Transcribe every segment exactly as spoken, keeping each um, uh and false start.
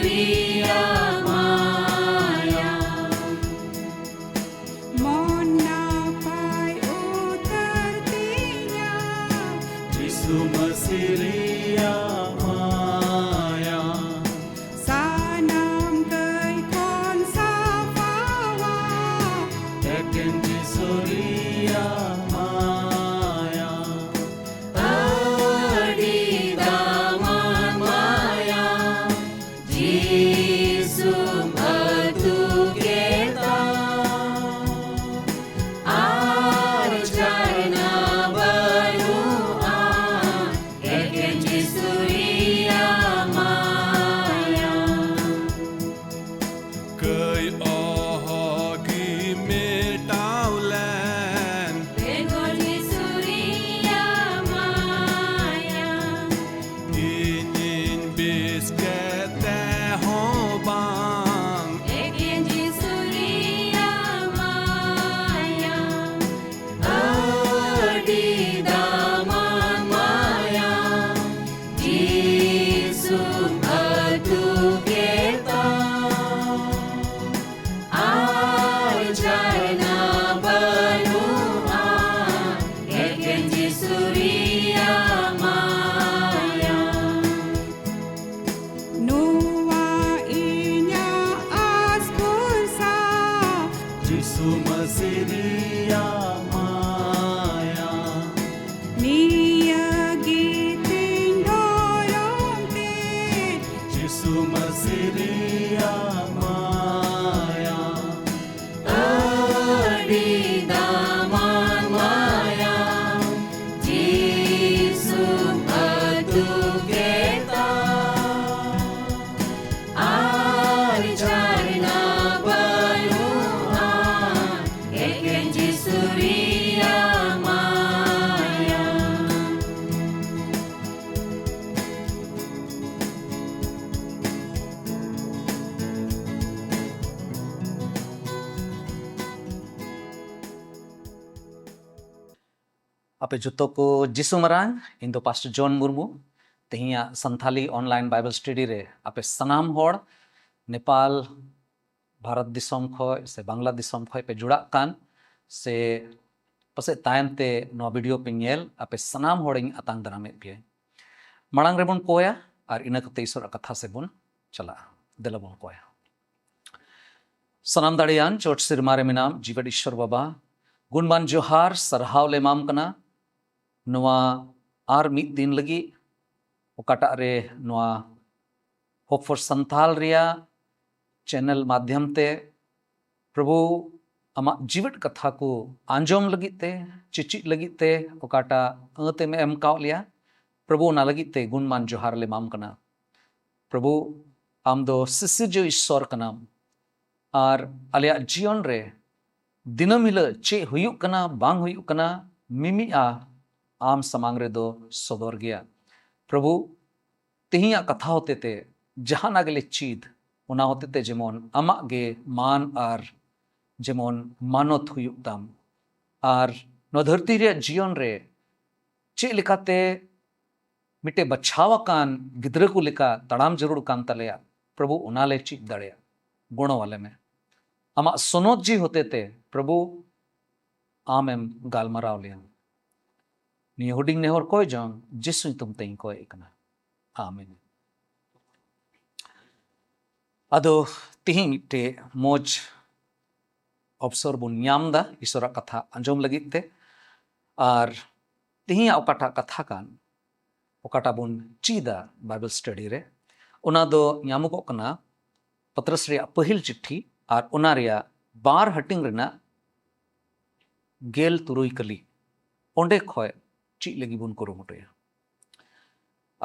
ᱨᱮᱭᱟᱜ ᱢᱟᱭᱟ᱾ ᱢᱚᱱ ᱱᱟᱯᱟᱭ ᱩᱛᱟᱹᱨ ᱛᱤᱧᱟ᱾ ᱡᱤᱥᱩ ᱢᱟᱹᱥᱤ ᱨᱮᱭᱟᱜ ᱢᱟᱭᱟ᱾ ᱥᱟᱱᱟᱢ ᱠᱟᱹᱭ ᱠᱷᱚᱱ ᱥᱟᱯᱷᱟᱣᱟ᱾ ᱮᱠᱮᱱ ᱡᱤᱥᱩ ᱨᱮᱭᱟᱜ ᱢᱟᱭᱟ᱾ ᱟᱹᱰᱤ ᱫᱟᱢᱟᱱ ᱢᱟᱭᱟ᱾ ᱡᱤᱥᱩᱢ ᱟᱹᱛᱩ ᱠᱮᱫᱟ᱾ ᱟᱨ ᱡᱷᱟᱨᱱᱟ ᱵᱟᱹᱱᱩᱜᱼᱟ᱾ ᱮᱠᱮᱱ ᱡᱤᱥᱩ ᱨᱮᱭᱟᱜ ᱢᱟᱭᱟ᱾ ᱠᱟᱹᱭ ᱚᱦᱚ ᱜᱮ ᱢᱮᱴᱟᱣ ᱞᱮᱱ᱾ ᱵᱮᱜᱚᱨ ᱡᱤᱥᱩ ᱨᱮᱭᱟᱜ ᱢᱟᱭᱟ᱾ ᱤᱧᱤᱧ ᱵᱮᱥ ᱠᱮᱛᱮ ᱦᱚᱸ ᱵᱟᱝ᱾ ᱮᱠᱮᱱ ᱡᱤᱥᱩ ᱨᱮᱭᱟᱜ ᱢᱟᱭᱟ᱾ ᱟᱹᱰᱤ ᱫᱟᱢᱟᱱ ᱢᱟᱭᱟ᱾ ᱡᱤᱥᱩᱢ ᱟᱹᱛᱩ ᱠᱮᱫᱟ᱾ ᱟᱨ ᱡᱷᱟᱨᱱᱟ ᱵᱟᱹᱱᱩᱜᱼᱟ᱾ ᱮᱠᱮᱱ ᱡᱤᱥᱩ ᱨᱮᱭᱟᱜ ᱢᱟᱭᱟ᱾ ᱱᱚᱣᱟ ᱤᱧᱟᱜ ᱟᱥ ᱵᱷᱚᱨᱥᱟ᱾ ᱡᱤᱥᱩ ᱢᱟᱹᱥᱤ ᱨᱮᱭᱟᱜ ᱢᱟᱭᱟ᱾ ᱱᱤᱭᱟᱹ ᱜᱮ ᱛᱤᱧ ᱫᱷᱚᱨᱚᱢ ᱛᱮ᱾ ᱡᱤᱥᱩ ᱢᱟᱹᱥᱤ ᱨᱮᱭᱟᱜ ᱢᱟᱭᱟ᱾ ᱟᱹᱰᱤ ᱫᱟᱢᱟᱱ ᱢᱟᱭᱟ᱾ ᱡᱤᱥᱩᱢ ᱟᱹᱛᱩ ᱠᱮᱫᱟ᱾ ᱟᱨ ᱡᱷᱟᱨᱱᱟ ᱵᱟᱹᱱᱩᱜᱼᱟ᱾ ᱮᱠᱮᱱ ᱡᱤᱥᱩ ᱨᱮᱭᱟᱜ ᱢᱟᱭᱟ᱾ ᱟᱯᱮ ᱡᱚᱛᱚ ᱠᱚ ᱡᱤᱥᱩ ᱢᱟᱨᱟᱝ, ᱤᱧ ᱫᱚ ᱯᱟᱥᱴᱚᱨ ᱡᱚᱱ ᱢᱩᱨᱢᱩ᱾ ᱛᱮᱦᱮᱧᱟᱜ ᱥᱟᱱᱛᱷᱟᱞᱤ online Bible study ᱨᱮ ᱟᱯᱮ ᱥᱟᱱᱟᱢ ᱦᱚᱲ ᱱᱮᱯᱟᱞ, ᱵᱷᱟᱨᱚᱛ ᱫᱤᱥᱚᱢ ᱠᱷᱚᱱ ᱥᱮ ᱵᱟᱝᱞᱟ ᱫᱤᱥᱚᱢ ᱠᱷᱚᱱ ᱯᱮ ᱡᱩᱲᱟᱜ ᱠᱟᱱ ᱥᱮ ᱯᱟᱥᱮᱡ ᱛᱟᱭᱚᱢ ᱛᱮ ᱱᱚᱣᱟ video ᱯᱮ ᱧᱮᱞ, ᱟᱯᱮ ᱥᱟᱱᱟᱢ ᱦᱚᱲᱤᱧ ᱟᱛᱟᱝ ᱫᱟᱨᱟᱢᱮᱫ ᱯᱮᱭᱟ᱾ ᱢᱟᱲᱟᱝ ᱨᱮᱵᱚᱱ ᱠᱚᱭᱟ ᱟᱨ ᱤᱱᱟᱹ ᱠᱟᱛᱮ ᱤᱥᱚᱨᱟᱜ ᱠᱟᱛᱷᱟ ᱥᱮᱫ ᱵᱚᱱ ᱪᱟᱞᱟᱜᱼᱟ᱾ ᱫᱮᱞᱟ ᱵᱚᱱ ᱠᱚᱭᱟ᱾ ᱥᱟᱱᱟᱢ ᱫᱟᱲᱮᱭᱟᱱ ᱪᱚᱴ ᱥᱮᱨᱢᱟ ᱨᱮ ᱢᱮᱱᱟᱢ ᱡᱤᱣᱮᱫ ᱤᱥᱚᱨ ᱵᱟᱵᱟ, ᱜᱩᱱᱢᱟᱱ ᱡᱚᱦᱟᱨ ᱥᱟᱨᱦᱟᱣ ᱞᱮ ᱮᱢᱟᱢ ᱠᱟᱱᱟ ᱱᱚᱣᱟ ᱟᱨ ᱢᱤᱫ ᱫᱤᱱ ᱞᱟᱹᱜᱤᱫ ᱚᱠᱟᱴᱟᱜ ᱨᱮ ᱱᱚᱣᱟ Hope for Santhal ᱨᱮᱭᱟᱜ channel ᱢᱟᱫᱷᱭᱚᱢ ᱛᱮ ᱯᱨᱚᱵᱷᱩ ᱟᱢᱟᱜ ᱡᱤᱣᱮᱫ ᱠᱟᱛᱷᱟ ᱠᱚ ᱟᱸᱡᱚᱢ ᱞᱟᱹᱜᱤᱫ ᱛᱮ, ᱪᱮᱪᱮᱫ ᱞᱟᱹᱜᱤᱫ ᱛᱮ ᱚᱠᱟᱴᱟᱜ ᱟᱹᱛ ᱮᱢ ᱮᱢ ᱠᱟᱣ ᱞᱮᱭᱟ ᱯᱨᱚᱵᱷᱩ, ᱚᱱᱟ ᱞᱟᱹᱜᱤᱫ ᱛᱮ ᱜᱩᱱᱢᱟᱱ ᱡᱚᱦᱟᱨ ᱞᱮ ᱮᱢᱟᱢ ᱠᱟᱱᱟ᱾ ᱯᱨᱚᱵᱷᱩ, ᱟᱢ ᱫᱚ ᱥᱤᱥᱤᱨᱡᱟᱹᱣ ᱤᱥᱥᱚᱨ ᱠᱟᱱᱟᱢ ᱟᱨ ᱟᱞᱮᱭᱟᱜ ᱡᱤᱭᱚᱱ ᱨᱮ ᱫᱤᱱᱟᱹᱢ ᱦᱤᱞᱳᱜ ᱪᱮᱫ ᱦᱩᱭᱩᱜ ᱠᱟᱱᱟ ᱵᱟᱝ ᱦᱩᱭᱩᱜ ᱠᱟᱱᱟ ᱢᱤᱢᱤᱫᱼᱟ ᱟᱢ ᱥᱟᱢᱟᱝ ᱨᱮᱫᱚ ᱥᱚᱫᱚᱨ ᱜᱮᱭᱟ᱾ ᱯᱨᱚᱵᱷᱩ, ᱛᱮᱦᱮᱧᱟᱜ ᱠᱟᱛᱷᱟ ᱦᱚᱛᱮᱛᱮ ᱡᱟᱦᱟᱱᱟᱜ ᱜᱮᱞᱮ ᱪᱮᱫ, ᱚᱱᱟ ᱦᱚᱛᱮᱛᱮ ᱡᱮᱢᱚᱱ ᱟᱢᱟᱜ ᱜᱮ ᱢᱟᱱ ᱟᱨ ᱡᱮᱢᱚᱱ ᱢᱟᱱᱚᱛ ᱦᱩᱭᱩᱜ ᱛᱟᱢ᱾ ᱟᱨ ᱱᱚᱣᱟ ᱫᱷᱟᱹᱨᱛᱤ ᱨᱮᱭᱟᱜ ᱡᱤᱭᱚᱱ ᱨᱮ ᱪᱮᱫ ᱞᱮᱠᱟᱛᱮ ᱢᱤᱫᱴᱮᱡ ᱵᱟᱪᱷᱟᱣ ᱟᱠᱟᱱ ᱜᱤᱫᱽᱨᱟᱹ ᱠᱚ ᱞᱮᱠᱟ ᱛᱟᱲᱟᱢ ᱡᱟᱹᱨᱩᱲ ᱠᱟᱱ ᱛᱟᱞᱮᱭᱟ, ᱯᱨᱚᱵᱷᱩ, ᱚᱱᱟ ᱞᱮ ᱪᱮᱫ ᱫᱟᱲᱮᱭᱟᱜ, ᱜᱚᱲᱚ ᱟᱞᱮ ᱢᱮ᱾ ᱟᱢᱟᱜ ᱥᱚᱱᱚᱛ ᱡᱤᱣᱤ ᱦᱚᱛᱮᱛᱮ ᱯᱨᱚᱵᱷᱩ ᱟᱢᱮᱢ ᱜᱟᱞᱢᱟᱨᱟᱣ ᱞᱮᱭᱟ᱾ ᱱᱤᱭᱟᱹ ᱦᱩᱰᱤᱧ ᱱᱮᱦᱚᱨ ᱠᱚᱭ ᱡᱚᱝ ᱡᱤᱥᱩ ᱧᱩᱛᱩᱢ ᱛᱮᱧ ᱠᱚᱭᱮᱫ ᱠᱟᱱᱟ᱾ ᱟᱢᱮᱱ᱾ ᱟᱫᱚ ᱛᱤᱦᱤᱧ ᱢᱤᱫᱴᱮᱡ ᱢᱚᱡᱽ ᱚᱯᱥᱚᱨ ᱵᱚᱱ ᱧᱟᱢ ᱮᱫᱟ ᱤᱥᱚᱨᱟᱜ ᱠᱟᱛᱷᱟ ᱟᱸᱡᱚᱢ ᱞᱟᱹᱜᱤᱫ ᱛᱮ᱾ ᱟᱨ ᱛᱤᱦᱤᱧᱟᱜ ᱚᱠᱟᱴᱟᱜ ᱠᱟᱛᱷᱟ ᱠᱟᱱ, ᱚᱠᱟᱴᱟᱜ ᱵᱚᱱ ᱪᱮᱫᱟ Bible study ᱨᱮ, ᱚᱱᱟ ᱫᱚ ᱧᱟᱢᱚᱜᱚᱜ ᱠᱟᱱᱟ ᱯᱟᱛᱨᱚᱥ ᱨᱮᱭᱟᱜ ᱯᱟᱹᱦᱤᱞ ᱪᱤᱴᱷᱤ ᱟᱨ ᱚᱱᱟ ᱨᱮᱭᱟᱜ ᱵᱟᱨ ᱦᱟᱹᱴᱤᱧ ᱨᱮᱱᱟᱜ ᱜᱮᱞ ᱛᱩᱨᱩᱭ ᱠᱟᱹᱞᱤ᱾ ᱚᱸᱰᱮ ᱠᱷᱚᱡ ᱪᱮᱫ ᱞᱟᱹᱜᱤᱫ ᱵᱚᱱ ᱠᱩᱨᱩᱢᱩᱴᱩᱭᱟ?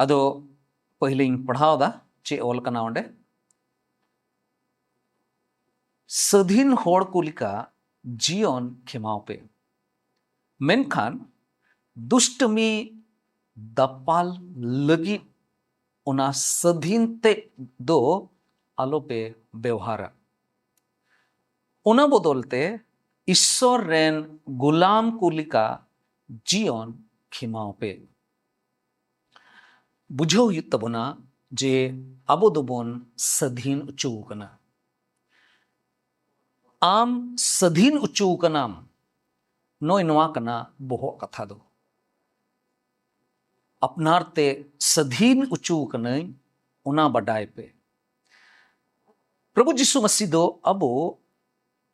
ᱟᱫᱚ ᱯᱟᱹᱦᱤᱞᱤᱧ ᱯᱟᱲᱦᱟᱣ ᱮᱫᱟ ᱪᱮᱫ ᱚᱞ ᱠᱟᱱᱟ ᱚᱸᱰᱮ᱾ ᱥᱟᱹᱫᱷᱤᱱ ᱦᱚᱲ ᱠᱚ ᱞᱮᱠᱟ ᱡᱤᱭᱚᱱ ᱠᱷᱮᱢᱟᱣ ᱯᱮ, ᱢᱮᱱᱠᱷᱟᱱ ᱫᱩᱥᱴᱟᱹᱢᱤ ᱫᱟᱯᱟᱞ ᱞᱟᱹᱜᱤᱫ ᱚᱱᱟ ᱥᱟᱹᱫᱷᱤᱱ ᱛᱮᱫ ᱫᱚ ᱟᱞᱚᱯᱮ ᱵᱮᱣᱦᱟᱨᱟ᱾ ᱚᱱᱟ ᱵᱚᱫᱚᱞ ᱛᱮ ᱤᱥᱥᱚᱨ ᱨᱮᱱ ᱜᱩᱞᱟᱢ ᱠᱚ ᱞᱮᱠᱟ ᱡᱤᱭᱚᱱ ᱠᱷᱮᱢᱟᱣ ᱯᱮ᱾ ᱵᱩᱡᱷᱟᱹᱣ ᱦᱩᱭᱩᱜ ᱛᱟᱵᱚᱱᱟ ᱡᱮ ᱟᱵᱚ ᱫᱚᱵᱚᱱ ᱥᱟᱹᱫᱷᱤᱱ ᱦᱚᱪᱚ ᱟᱠᱟᱱᱟ᱾ ᱟᱢ ᱥᱟᱹᱫᱷᱤᱱ ᱦᱚᱪᱚ ᱟᱠᱟᱱᱟᱢ, ᱱᱚᱜᱼᱚᱭ ᱱᱚᱣᱟ ᱠᱟᱱᱟ ᱵᱚᱦᱚᱜ ᱠᱟᱛᱷᱟ ᱫᱚ᱾ ᱟᱯᱱᱟᱨ ᱛᱮ ᱥᱟᱹᱫᱷᱤᱱ ᱦᱚᱪᱚ ᱟᱠᱟᱱᱟᱹᱧ, ᱚᱱᱟ ᱵᱟᱰᱟᱭ ᱯᱮ᱾ ᱯᱨᱚᱵᱷᱩ ᱡᱤᱥᱩ ᱢᱟᱹᱥᱤ ᱫᱚ ᱟᱵᱚ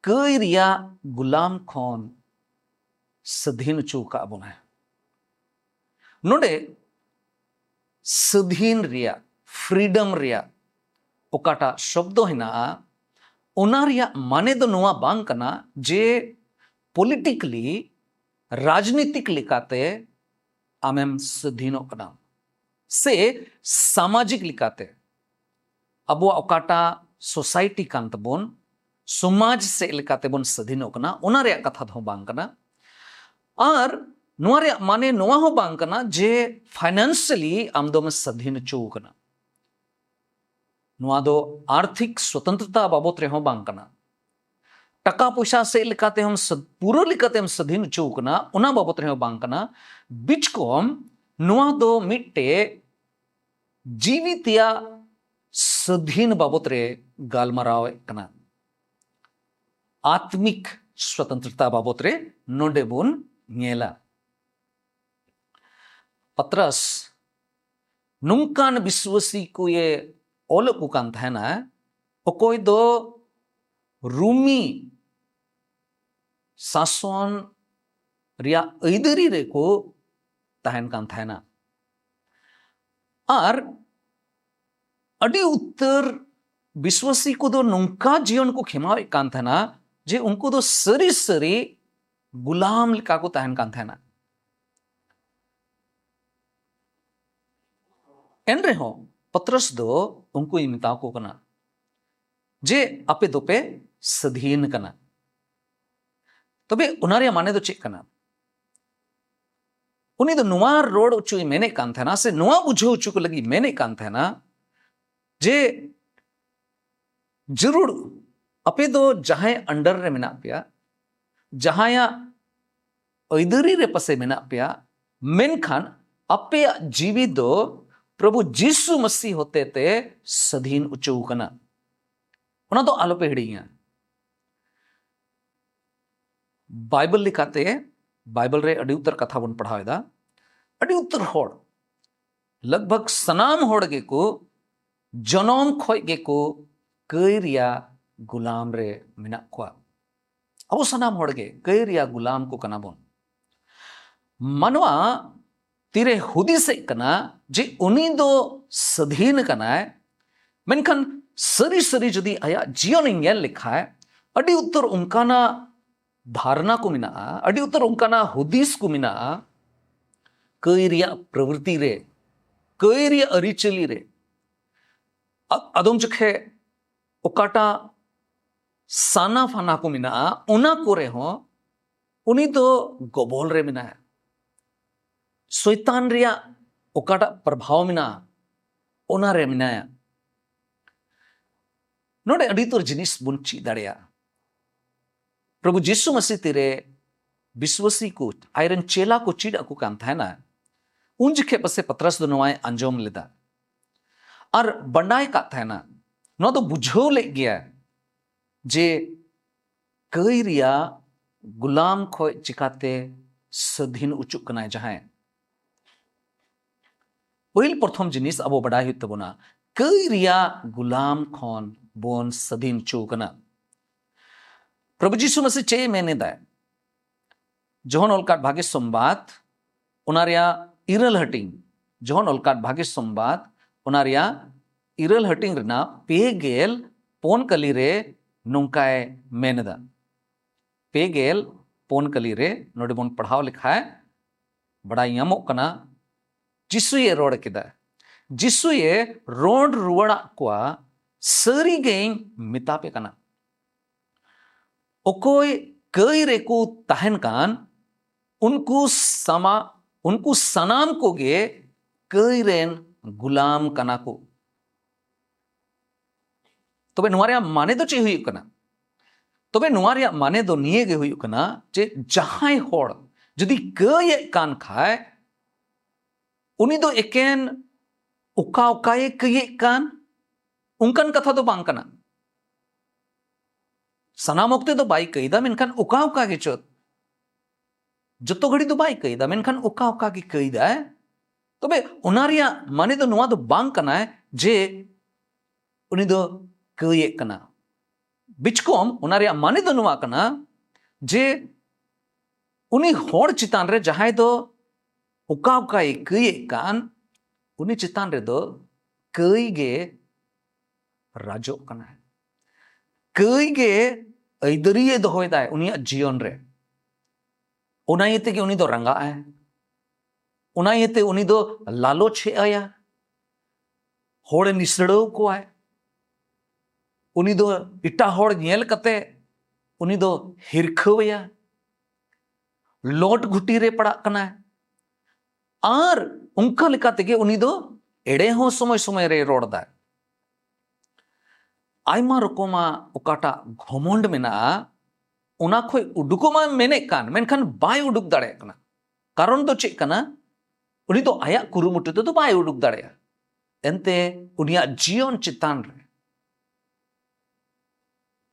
ᱠᱟᱹᱭ ᱨᱮᱭᱟᱜ ᱜᱩᱞᱟᱢ ᱠᱷᱚᱱ ᱥᱟᱹᱫᱷᱤᱱ ᱦᱚᱪᱚ ᱟᱠᱟᱫ ᱵᱚᱱᱟᱭ᱾ ᱱᱚᱰᱮ ᱥᱟᱹᱫᱷᱤᱱ ᱨᱮᱭᱟᱜ, ᱯᱷᱨᱤᱰᱚᱢ ᱨᱮᱭᱟᱜ ᱚᱠᱟᱴᱟᱜ ᱥᱚᱵᱫᱚ ᱦᱮᱱᱟᱜᱼᱟ, ᱚᱱᱟ ᱨᱮᱭᱟᱜ ᱢᱟᱱᱮ ᱫᱚ ᱱᱚᱣᱟ ᱵᱟᱝ ᱠᱟᱱᱟ ᱡᱮ ᱯᱚᱞᱤᱴᱤᱠᱞᱤ, ᱨᱟᱡᱽᱱᱤᱛᱤᱠ ᱞᱮᱠᱟᱛᱮ ᱟᱢᱮᱢ ᱥᱟᱹᱫᱷᱤᱱᱚᱜ ᱠᱟᱱᱟ, ᱥᱮ ᱥᱟᱢᱟᱡᱤᱠ ᱞᱮᱠᱟᱛᱮ ᱟᱵᱚᱣᱟᱜ ᱚᱠᱟᱴᱟᱜ ᱥᱳᱥᱟᱭᱴᱤ ᱠᱟᱱ ᱛᱟᱵᱚᱱ, ᱥᱚᱢᱟᱡᱽ ᱥᱮᱫ ᱞᱮᱠᱟᱛᱮ ᱵᱚᱱ ᱥᱟᱹᱫᱷᱤᱱᱚᱜ ᱠᱟᱱᱟ, ᱚᱱᱟ ᱨᱮᱭᱟᱜ ᱠᱟᱛᱷᱟ ᱫᱚ ᱵᱟᱝ ᱠᱟᱱᱟ᱾ ᱟᱨ ᱱᱚᱣᱟ ᱨᱮᱭᱟᱜ ᱢᱟᱱᱮ ᱱᱚᱣᱟ ᱦᱚᱸ ᱵᱟᱝ ᱠᱟᱱᱟ ᱡᱮ ᱯᱷᱟᱭᱱᱟᱱᱥᱤᱭᱟᱞᱤ ᱟᱢ ᱫᱚᱢ ᱥᱟᱹᱫᱷᱤᱱ ᱦᱚᱪᱚ ᱟᱠᱟᱱᱟ᱾ ᱱᱚᱣᱟ ᱫᱚ ᱟᱨᱛᱷᱤᱠ ᱥᱚᱛᱚᱱᱛᱨᱚᱛᱟ ᱵᱟᱵᱚᱛ ᱨᱮᱦᱚᱸ ᱵᱟᱝ ᱠᱟᱱᱟ᱾ ᱴᱟᱠᱟ ᱯᱚᱭᱥᱟ ᱥᱮᱫ ᱞᱮᱠᱟᱛᱮ ᱦᱚᱸ ᱥᱟᱹᱫ-, ᱯᱩᱨᱟᱹ ᱞᱮᱠᱟᱛᱮᱢ ᱥᱟᱹᱫᱷᱤᱱ ᱦᱚᱪᱚ ᱟᱠᱟᱱᱟ, ᱚᱱᱟ ᱵᱟᱵᱚᱛ ᱨᱮᱦᱚᱸ ᱵᱟᱝ ᱠᱟᱱᱟ᱾ ᱵᱤᱪᱠᱚᱢ ᱱᱚᱣᱟ ᱫᱚ ᱢᱤᱫᱴᱮᱡ ᱡᱤᱣᱤ ᱛᱮᱭᱟᱜ ᱥᱟᱹᱫᱷᱤᱱ ᱵᱟᱵᱚᱛ ᱨᱮ ᱜᱟᱞᱢᱟᱨᱟᱣᱮᱫ ᱠᱟᱱᱟ᱾ ᱟᱛᱢᱤᱠ ᱥᱚᱛᱚᱱᱛᱨᱚᱛᱟ ᱵᱟᱵᱚᱛ ᱨᱮ ᱱᱚᱰᱮ ᱵᱚᱱ ᱧᱮᱞᱟ᱾ ᱯᱟᱛᱨᱟᱥ ᱱᱚᱝᱠᱟᱱ ᱵᱤᱥᱣᱟᱹᱥᱤ ᱠᱚᱭᱮ ᱚᱞ ᱟᱠᱚ ᱠᱟᱱ ᱛᱟᱦᱮᱱᱟ, ᱚᱠᱚᱭ ᱫᱚ ᱨᱩᱢᱤ ᱥᱟᱥᱚᱱ ᱨᱮᱭᱟᱜ ᱟᱹᱭᱫᱟᱹᱨᱤ ᱨᱮᱠᱚ ᱛᱟᱦᱮᱱ ᱠᱟᱱ ᱛᱟᱦᱮᱱᱟ᱾ ᱟᱨ ᱟᱹᱰᱤ ᱩᱛᱟᱹᱨ ᱵᱤᱥᱣᱟᱹᱥᱤ ᱠᱚᱫᱚ ᱱᱚᱝᱠᱟ ᱡᱤᱭᱚᱱ ᱠᱚ ᱠᱷᱮᱢᱟᱣᱮᱫ ᱠᱟᱱ ᱛᱟᱦᱮᱱᱟ ᱡᱮ ᱩᱱᱠᱩ ᱫᱚ ᱥᱟᱹᱨᱤ ᱥᱟᱹᱨᱤ ᱜᱩᱞᱟᱢ ᱞᱮᱠᱟ ᱠᱚ ᱛᱟᱦᱮᱱ ᱠᱟᱱ ᱛᱟᱦᱮᱱᱟ᱾ ᱮᱱᱨᱮᱦᱚᱸ ᱯᱚᱛᱨᱚᱥ ᱫᱚ ᱩᱱᱠᱩᱭ ᱢᱮᱛᱟ ᱠᱚ ᱠᱟᱱᱟ ᱡᱮ ᱟᱯᱮ ᱫᱚᱯᱮ ᱥᱟᱹᱫᱷᱤᱱ ᱠᱟᱱᱟ᱾ ᱛᱚᱵᱮ ᱚᱱᱟ ᱨᱮᱭᱟᱜ ᱢᱟᱱᱮ ᱫᱚ ᱪᱮᱫ ᱠᱟᱱᱟ? ᱩᱱᱤ ᱫᱚ ᱱᱚᱣᱟ ᱨᱚᱲ ᱦᱚᱪᱚᱭ ᱢᱮᱱᱮᱫ ᱠᱟᱱ ᱛᱟᱦᱮᱱᱟ, ᱥᱮ ᱱᱚᱣᱟ ᱵᱩᱡᱷᱟᱹᱣ ᱦᱚᱪᱚ ᱠᱚ ᱞᱟᱹᱜᱤᱫ ᱢᱮᱱᱮᱫ ᱠᱟᱱ ᱛᱟᱦᱮᱱᱟ ᱡᱮ ᱡᱟᱹᱨᱩᱲ ᱟᱯᱮ ᱫᱚ ᱡᱟᱦᱟᱸᱭ under ᱨᱮ ᱢᱮᱱᱟᱜ ᱯᱮᱭᱟ, ᱡᱟᱦᱟᱸᱭᱟᱜ ᱟᱹᱭᱫᱟᱹᱨᱤ ᱨᱮ ᱯᱟᱥᱮ ᱢᱮᱱᱟᱜ ᱯᱮᱭᱟ, ᱢᱮᱱᱠᱷᱟᱱ ᱟᱯᱮᱭᱟᱜ ᱡᱤᱣᱤ ᱫᱚ ᱯᱨᱚᱵᱷᱩ ᱡᱤᱥᱩ ᱢᱟᱹᱥᱤ ᱦᱚᱛᱮᱛᱮ ᱥᱟᱹᱫᱷᱤᱱ ᱦᱚᱪᱚ ᱟᱠᱟᱱᱟ᱾ ᱚᱱᱟ ᱫᱚ ᱟᱞᱚᱯᱮ ᱦᱤᱲᱤᱧᱟ᱾ ᱵᱟᱭᱵᱮᱞ ᱞᱮᱠᱟᱛᱮ ᱵᱟᱭᱵᱮᱞ ᱨᱮ ᱟᱹᱰᱤ ᱩᱛᱟᱹᱨ ᱠᱟᱛᱷᱟ ᱵᱚᱱ ᱯᱟᱲᱦᱟᱣ ᱮᱫᱟ᱾ ᱟᱹᱰᱤ ᱩᱛᱟᱹᱨ ᱦᱚᱲ, ᱞᱟᱜᱽᱵᱷᱟᱜᱽ ᱥᱟᱱᱟᱢ ᱦᱚᱲ ᱜᱮᱠᱚ ᱡᱚᱱᱚᱢ ᱠᱷᱚᱡ ᱜᱮᱠᱚ ᱠᱟᱹᱭ ᱨᱮᱭᱟᱜ ᱜᱩᱞᱟᱢ ᱨᱮ ᱢᱮᱱᱟᱜ ᱠᱚᱣᱟ᱾ ᱟᱵᱚ ᱥᱟᱱᱟᱢ ᱦᱚᱲ ᱜᱮ ᱠᱟᱹᱭ ᱨᱮᱭᱟᱜ ᱜᱩᱞᱟᱢ ᱠᱚ ᱠᱟᱱᱟ ᱵᱚᱱ᱾ ᱢᱟᱱᱣᱟ ᱛᱤᱨᱮ ᱦᱩᱫᱤᱥᱮᱫ ᱠᱟᱱᱟ ᱡᱮ ᱩᱱᱤ ᱫᱚ ᱥᱟᱹᱫᱷᱤᱱ ᱠᱟᱱᱟᱭ, ᱢᱮᱱᱠᱷᱟᱱ ᱥᱟᱹᱨᱤ ᱥᱟᱹᱨᱤ ᱡᱩᱫᱤ ᱟᱭᱟᱜ ᱡᱤᱭᱚᱱᱮ ᱧᱮᱞ ᱞᱮᱠᱷᱟᱡ, ᱟᱹᱰᱤ ᱩᱛᱟᱹᱨ ᱚᱱᱠᱟᱱᱟᱜ ᱫᱷᱟᱨᱱᱟ ᱠᱚ ᱢᱮᱱᱟᱜᱼᱟ, ᱟᱹᱰᱤ ᱩᱛᱟᱹᱨ ᱚᱱᱠᱟᱱᱟᱜ ᱦᱩᱫᱤᱥ ᱠᱚ ᱢᱮᱱᱟᱜᱼᱟ ᱠᱟᱹᱭ ᱨᱮᱭᱟᱜ ᱯᱨᱚᱵᱨᱤᱛᱤ ᱨᱮ, ᱠᱟᱹᱭ ᱨᱮᱭᱟᱜ ᱟᱹᱨᱤᱪᱟᱹᱞᱤ ᱨᱮ᱾ ᱟ-, ᱟᱫᱚᱢ ᱡᱚᱠᱷᱮ ᱚᱠᱟᱴᱟᱜ ᱥᱟᱱᱟ ᱯᱷᱟᱱᱟ ᱠᱚ ᱢᱮᱱᱟᱜᱼᱟ, ᱚᱱᱟ ᱠᱚᱨᱮ ᱦᱚᱸ ᱩᱱᱤ ᱫᱚ ᱜᱚᱵᱚᱞ ᱨᱮ ᱢᱮᱱᱟᱭᱟ᱾ ᱥᱚᱭᱛᱟᱱ ᱨᱮᱭᱟᱜ ᱚᱠᱟᱴᱟᱜ ᱯᱨᱚᱵᱷᱟᱣ ᱢᱮᱱᱟᱜᱼᱟ, ᱚᱱᱟ ᱨᱮ ᱢᱮᱱᱟᱭᱟ᱾ ᱱᱚᱰᱮ ᱟᱹᱰᱤ ᱩᱛᱟᱹᱨ ᱡᱤᱱᱤᱥ ᱵᱚᱱ ᱪᱮᱫ ᱫᱟᱲᱮᱭᱟᱜᱼᱟ᱾ ᱯᱨᱚᱵᱷᱩ ᱡᱤᱥᱩ ᱢᱟᱹᱥᱤ ᱛᱤᱨᱮ ᱵᱤᱥᱣᱟᱥᱤ ᱠᱚ, ᱟᱡᱨᱮᱱ ᱪᱮᱞᱟ ᱠᱚ ᱪᱮᱫ ᱟᱠᱚ ᱠᱟᱱ ᱛᱟᱦᱮᱱᱟ, ᱩᱱ ᱡᱚᱠᱷᱮᱡ ᱯᱟᱥᱮ ᱯᱟᱛᱨᱟᱥ ᱫᱚ ᱱᱚᱣᱟᱭ ᱟᱸᱡᱚᱢ ᱞᱮᱫᱟ ᱟᱨ ᱵᱟᱰᱟᱭ ᱠᱟᱜ ᱛᱟᱦᱮᱱᱟ, ᱱᱚᱣᱟ ᱫᱚ ᱵᱩᱡᱷᱟᱹᱣ ᱞᱮᱫ ᱜᱮᱭᱟ ᱡᱮ ᱠᱟᱹᱭ ᱨᱮᱭᱟᱜ ᱜᱩᱞᱟᱢ ᱠᱷᱚᱡ ᱪᱤᱠᱟᱛᱮ ᱥᱟᱹᱫᱷᱤᱱ ᱚᱪᱚᱜ ᱠᱟᱱᱟᱭ ᱡᱟᱦᱟᱸᱭ᱾ ᱯᱟᱹᱦᱤᱞ ᱯᱨᱚᱛᱷᱚᱢ ᱡᱤᱱᱤᱥ ᱟᱵᱚ ᱵᱟᱰᱟᱭ ᱦᱩᱭᱩᱜ ᱛᱟᱵᱚᱱᱟ, ᱠᱟᱹᱭ ᱨᱮᱭᱟᱜ ᱜᱩᱞᱟᱢ ᱠᱷᱚᱱ ᱵᱚᱱ ᱥᱟᱹᱫᱷᱤᱱ ᱦᱚᱪᱚ ᱠᱟᱱᱟ᱾ ᱯᱨᱚᱵᱷᱩ ᱡᱤᱥᱩ ᱢᱟᱥᱤ ᱪᱮᱫ ᱮ ᱢᱮᱱ ᱮᱫᱟ? ᱡᱚᱦᱚᱱ ᱚᱞᱠᱟᱴ ᱵᱷᱟᱜᱮ ᱥᱚᱢᱵᱟᱫ, ᱚᱱᱟ ᱨᱮᱭᱟᱜ ᱤᱨᱟᱹᱞ ᱦᱟᱹᱴᱤᱧ, ᱡᱚᱦᱚᱱ ᱚᱞᱠᱟᱴ ᱵᱷᱟᱜᱮ ᱥᱚᱢᱵᱟᱫ, ᱚᱱᱟ ᱨᱮᱭᱟᱜ ᱤᱨᱟᱹᱞ ᱦᱟᱹᱴᱤᱧ ᱨᱮᱱᱟᱜ ᱯᱮ ᱜᱮᱞ ᱯᱩᱱ ᱠᱟᱹᱞᱤ ᱨᱮ ᱱᱚᱝᱠᱟᱭ ᱢᱮᱱ ᱮᱫᱟ᱾ ᱯᱮ ᱜᱮᱞ ᱯᱩᱱ ᱠᱟᱹᱞᱤ ᱨᱮ ᱱᱚᱰᱮ ᱵᱚᱱ ᱯᱟᱲᱦᱟᱣ ᱞᱮᱠᱷᱟᱡ ᱵᱟᱰᱟᱭ ᱧᱟᱢᱚᱜ ᱠᱟᱱᱟ, ᱡᱤᱥᱩᱭᱮ ᱨᱚᱲ ᱠᱮᱫᱟ᱾ ᱡᱤᱥᱩᱭᱮ ᱨᱚᱲ ᱨᱩᱣᱟᱹᱲᱟᱜ ᱠᱚᱣᱟ, ᱥᱟᱹᱨᱤ ᱜᱮᱧ ᱢᱮᱛᱟ ᱯᱮ ᱠᱟᱱᱟ, ᱚᱠᱚᱭ ᱠᱟᱹᱭ ᱨᱮᱠᱚ ᱛᱟᱦᱮᱱ ᱠᱟᱱ, ᱩᱱᱠᱩ ᱥᱟᱢᱟ-, ᱩᱱᱠᱩ ᱥᱟᱱᱟᱢ ᱠᱚᱜᱮ ᱠᱟᱹᱭ ᱨᱮᱱ ᱜᱩᱞᱟᱢ ᱠᱟᱱᱟ ᱠᱚ᱾ ᱛᱚᱵᱮ ᱱᱚᱣᱟ ᱨᱮᱭᱟᱜ ᱢᱟᱱᱮ ᱫᱚ ᱪᱮᱫ ᱦᱩᱭᱩᱜ ᱠᱟᱱᱟ? ᱛᱚᱵᱮ ᱱᱚᱣᱟ ᱨᱮᱭᱟᱜ ᱢᱟᱱᱮ ᱫᱚ ᱱᱤᱭᱟᱹ ᱜᱮ ᱦᱩᱭᱩᱜ ᱠᱟᱱᱟ ᱡᱮ ᱡᱟᱦᱟᱸᱭ ᱦᱚᱲ ᱡᱩᱫᱤ ᱠᱟᱹᱭᱮᱫ ᱠᱟᱱ ᱠᱷᱟᱡ, ᱩᱱᱤ ᱫᱚ ᱮᱠᱮᱱ ᱚᱠᱟ ᱚᱠᱟᱭᱮ ᱠᱟᱹᱭᱮᱫ ᱠᱟᱱ, ᱚᱱᱠᱟᱱ ᱠᱟᱛᱷᱟ ᱫᱚ ᱵᱟᱝ ᱠᱟᱱᱟ᱾ ᱥᱟᱱᱟᱢ ᱚᱠᱛᱮ ᱫᱚ ᱵᱟᱭ ᱠᱟᱹᱭᱫᱟ, ᱢᱮᱱᱠᱷᱟᱱ ᱚᱠᱟ ᱚᱠᱟ ᱜᱮ ᱪᱚ, ᱡᱚᱛᱚ ᱜᱷᱟᱹᱲᱤ ᱫᱚ ᱵᱟᱭ ᱠᱟᱹᱭᱫᱟ, ᱢᱮᱱᱠᱷᱟᱱ ᱚᱠᱟ ᱚᱠᱟ ᱜᱮ ᱠᱟᱹᱭᱫᱟᱭ᱾ ᱛᱚᱵᱮ ᱚᱱᱟ ᱨᱮᱭᱟᱜ ᱢᱟᱱᱮ ᱫᱚ ᱱᱚᱣᱟ ᱫᱚ ᱵᱟᱝ ᱠᱟᱱᱟᱭ ᱡᱮ ᱩᱱᱤ ᱫᱚ ᱠᱟᱹᱭᱮᱫ ᱠᱟᱱᱟ᱾ ᱵᱤᱪᱠᱚᱢ ᱚᱱᱟ ᱨᱮᱭᱟᱜ ᱢᱟᱱᱮ ᱫᱚ ᱱᱚᱣᱟ ᱠᱟᱱᱟ ᱡᱮ ᱩᱱᱤ ᱦᱚᱲ ᱪᱮᱛᱟᱱ ᱨᱮ ᱡᱟᱦᱟᱸᱭ ᱫᱚ ᱚᱠᱟ ᱚᱠᱟᱭ ᱠᱟᱹᱭᱮᱫ ᱠᱟᱱ, ᱩᱱᱤ ᱪᱮᱛᱟᱱ ᱨᱮᱫᱚ ᱠᱟᱹᱭ ᱜᱮ ᱨᱟᱡᱚᱜ ᱠᱟᱱᱟᱭ᱾ ᱠᱟᱹᱭ ᱜᱮ ᱟᱹᱭᱫᱟᱹᱨᱤᱭᱮ ᱫᱚᱦᱚᱭᱮᱫᱟᱭ ᱩᱱᱤᱭᱟᱜ ᱡᱤᱭᱚᱱ ᱨᱮ᱾ ᱚᱱᱟ ᱤᱭᱟᱹ ᱛᱮᱜᱮ ᱩᱱᱤ ᱫᱚ ᱨᱟᱸᱜᱟᱜ ᱟᱭ, ᱚᱱᱟ ᱤᱭᱟᱹᱛᱮ ᱩᱱᱤ ᱫᱚ ᱞᱟᱞᱚᱪ ᱦᱮᱡ ᱟᱭᱟ, ᱦᱚᱲᱮ ᱱᱤᱥᱲᱟᱹᱣ ᱠᱚᱣᱟᱭ, ᱩᱱᱤ ᱫᱚ ᱮᱴᱟᱜ ᱦᱚᱲ ᱧᱮᱞ ᱠᱟᱛᱮ ᱩᱱᱤ ᱫᱚ ᱦᱤᱨᱠᱷᱟᱹᱣ ᱮᱭᱟ, ᱞᱚᱴ ᱜᱷᱩᱴᱤ ᱨᱮ ᱯᱟᱲᱟᱜ ᱠᱟᱱᱟᱭ᱾ ᱟᱨ ᱚᱱᱠᱟ ᱞᱮᱠᱟ ᱛᱮᱜᱮ ᱩᱱᱤ ᱫᱚ ᱮᱲᱮ ᱦᱚᱸ ᱥᱚᱢᱚᱭ ᱥᱚᱢᱚᱭ ᱨᱮ ᱨᱚᱲ ᱫᱟᱭ᱾ ᱟᱭᱢᱟ ᱨᱚᱠᱚᱢᱟᱜ ᱚᱠᱟᱴᱟᱜ ᱜᱷᱚᱢᱚᱸᱰ ᱢᱮᱱᱟᱜᱼᱟ, ᱚᱱᱟ ᱠᱷᱚᱡ ᱩᱰᱩᱠᱚᱜ ᱢᱟ ᱢᱮᱱᱮᱫ ᱠᱟᱱ, ᱢᱮᱱᱠᱷᱟᱱ ᱵᱟᱭ ᱩᱰᱩᱠ ᱫᱟᱲᱮᱭᱟᱜ ᱠᱟᱱᱟ᱾ ᱠᱟᱨᱚᱱ ᱫᱚ ᱪᱮᱫ ᱠᱟᱱᱟ? ᱩᱱᱤ ᱫᱚ ᱟᱭᱟᱜ ᱠᱩᱨᱩᱢᱩᱴᱩ ᱛᱮᱫᱚ ᱵᱟᱭ ᱩᱰᱩᱠ ᱫᱟᱲᱮᱭᱟᱜᱼᱟ᱾ ᱮᱱᱛᱮ ᱩᱱᱤᱭᱟᱜ ᱡᱤᱭᱚᱱ ᱪᱮᱛᱟᱱ ᱨᱮ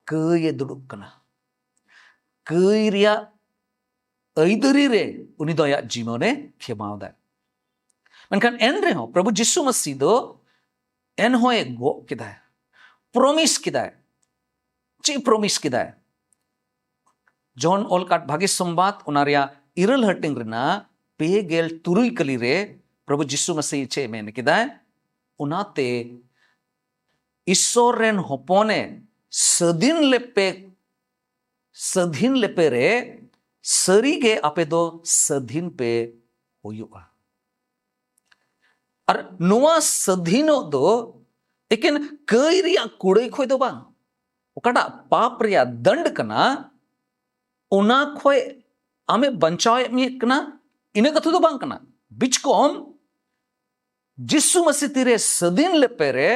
ᱠᱟᱹᱭ ᱮ ᱫᱩᱲᱩᱵ ᱠᱟᱱᱟ᱾ ᱠᱟᱹᱭ ᱨᱮᱭᱟᱜ ᱟᱹᱭᱫᱟᱹᱨᱤ ᱨᱮ ᱩᱱᱤ ᱫᱚ ᱟᱭᱟᱜ ᱡᱤᱵᱚᱱᱮ ᱠᱷᱮᱢᱟᱣ ᱫᱟᱭ᱾ ᱢᱮᱱᱠᱷᱟᱱ ᱮᱱ ᱨᱮᱦᱚᱸ ᱯᱨᱚᱵᱷᱩ ᱡᱤᱥᱩ ᱢᱟᱹᱥᱤ ᱫᱚ ᱮᱱᱦᱚᱸᱭ ᱜᱚᱜ ᱠᱮᱫᱟᱭ, ᱯᱨᱚᱢᱤᱥ ᱠᱮᱫᱟᱭ᱾ ᱪᱮᱫ ᱯᱨᱚᱢᱤᱥ ᱠᱮᱫᱟᱭ? ᱡᱚᱦᱚᱱ ᱚᱞ ᱠᱟᱫ ᱵᱷᱟᱹᱜᱤ ᱥᱚᱢᱵᱟᱫ, ᱚᱱᱟ ᱨᱮᱭᱟᱜ ᱤᱨᱟᱹᱞ ᱦᱟᱹᱴᱤᱧ ᱨᱮᱱᱟᱜ ᱯᱮ ᱜᱮᱞ ᱛᱩᱨᱩᱭ ᱠᱟᱹᱞᱤ ᱨᱮ ᱯᱨᱚᱵᱷᱩ ᱡᱤᱥᱩ ᱢᱟᱹᱥᱤ ᱪᱮᱫ ᱮ ᱢᱮᱱ ᱠᱮᱫᱟᱭ? ᱚᱱᱟᱛᱮ ᱤᱥᱥᱚᱨ ᱨᱮᱱ ᱦᱚᱯᱚᱱᱮ ᱥᱟᱹᱫᱷᱤᱱ ᱞᱮᱯᱮ, ᱥᱟᱹᱫᱷᱤᱱ ᱞᱮᱯᱮ ᱨᱮ ᱥᱟᱹᱨᱤᱜᱮ ᱟᱯᱮ ᱫᱚ ᱥᱟᱹᱫᱷᱤᱱ ᱯᱮ ᱦᱩᱭᱩᱜᱼᱟ᱾ ᱟᱨ ᱱᱚᱣᱟ ᱥᱟᱹᱫᱷᱤᱱᱚᱜ ᱫᱚ ᱮᱠᱮᱱ ᱠᱟᱹᱭ ᱨᱮᱭᱟᱜ ᱠᱩᱲᱟᱹᱭ ᱠᱷᱚᱡ ᱫᱚ ᱵᱟᱝ, ᱚᱠᱟᱴᱟᱜ ᱯᱟᱯ ᱨᱮᱭᱟᱜ ᱫᱟᱱᱰ ᱠᱟᱱᱟ, ᱚᱱᱟ ᱠᱷᱚᱡ ᱟᱢᱮ ᱵᱟᱧᱪᱟᱣᱮᱫ ᱢᱮᱭᱟ ᱠᱟᱱᱟ, ᱤᱱᱟᱹ ᱠᱟᱛᱷᱟ ᱫᱚ ᱵᱟᱝ ᱠᱟᱱᱟ᱾ ᱵᱤᱪᱠᱚᱢ ᱡᱤᱥᱩ ᱢᱟᱹᱥᱤ ᱛᱤᱨᱮ ᱥᱟᱹᱫᱷᱤᱱ ᱞᱮᱯᱮ ᱨᱮ,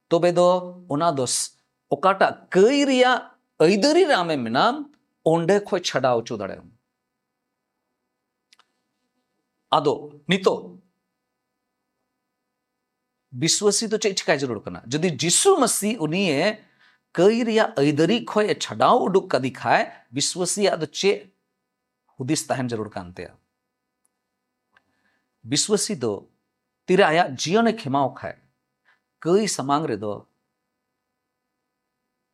ᱛᱚᱵᱮ ᱫᱚ ᱚᱱᱟ ᱫᱚ ᱥ-, ᱚᱠᱟᱴᱟᱜ ᱠᱟᱹᱭ ᱨᱮᱭᱟᱜ ᱟᱹᱭᱫᱟᱹᱨᱤ ᱨᱮ ᱟᱢᱮ ᱢᱮᱱᱟᱢ, ᱚᱸᱰᱮ ᱠᱷᱚᱡ ᱪᱷᱟᱰᱟᱣ ᱦᱚᱪᱚ ᱫᱟᱲᱮᱭᱟᱢ᱾ ᱟᱫᱚ ᱱᱤᱛᱚᱜ ᱵᱤᱥᱣᱟᱥᱤ ᱫᱚ ᱪᱮᱫ ᱪᱤᱠᱟᱭ ᱡᱟᱹᱨᱩᱲ ᱠᱟᱱᱟ? ᱡᱩᱫᱤ ᱡᱤᱥᱩ ᱢᱟᱹᱥᱤ ᱩᱱᱤᱭᱮ ᱠᱟᱹᱭ ᱨᱮᱭᱟᱜ ᱟᱹᱭᱫᱟᱹᱨᱤ ᱠᱷᱚᱱ ᱮ ᱪᱷᱟᱰᱟᱣ ᱩᱰᱩᱠ ᱠᱟᱫᱮ ᱠᱷᱟᱭ, ᱵᱤᱥᱣᱟᱥᱤᱭᱟᱜ ᱫᱚ ᱪᱮᱫ ᱦᱩᱫᱤᱥ ᱛᱟᱦᱮᱱ ᱡᱟᱹᱨᱩᱲ ᱠᱟᱱ ᱛᱟᱭᱟ? ᱵᱤᱥᱣᱟᱥᱤ ᱫᱚ ᱛᱤᱨᱮ ᱟᱭᱟᱜ ᱡᱤᱭᱚᱱᱮ ᱠᱷᱮᱢᱟᱣ ᱠᱷᱟᱭ, ᱠᱟᱹᱭ ᱥᱟᱢᱟᱝ ᱨᱮᱫᱚ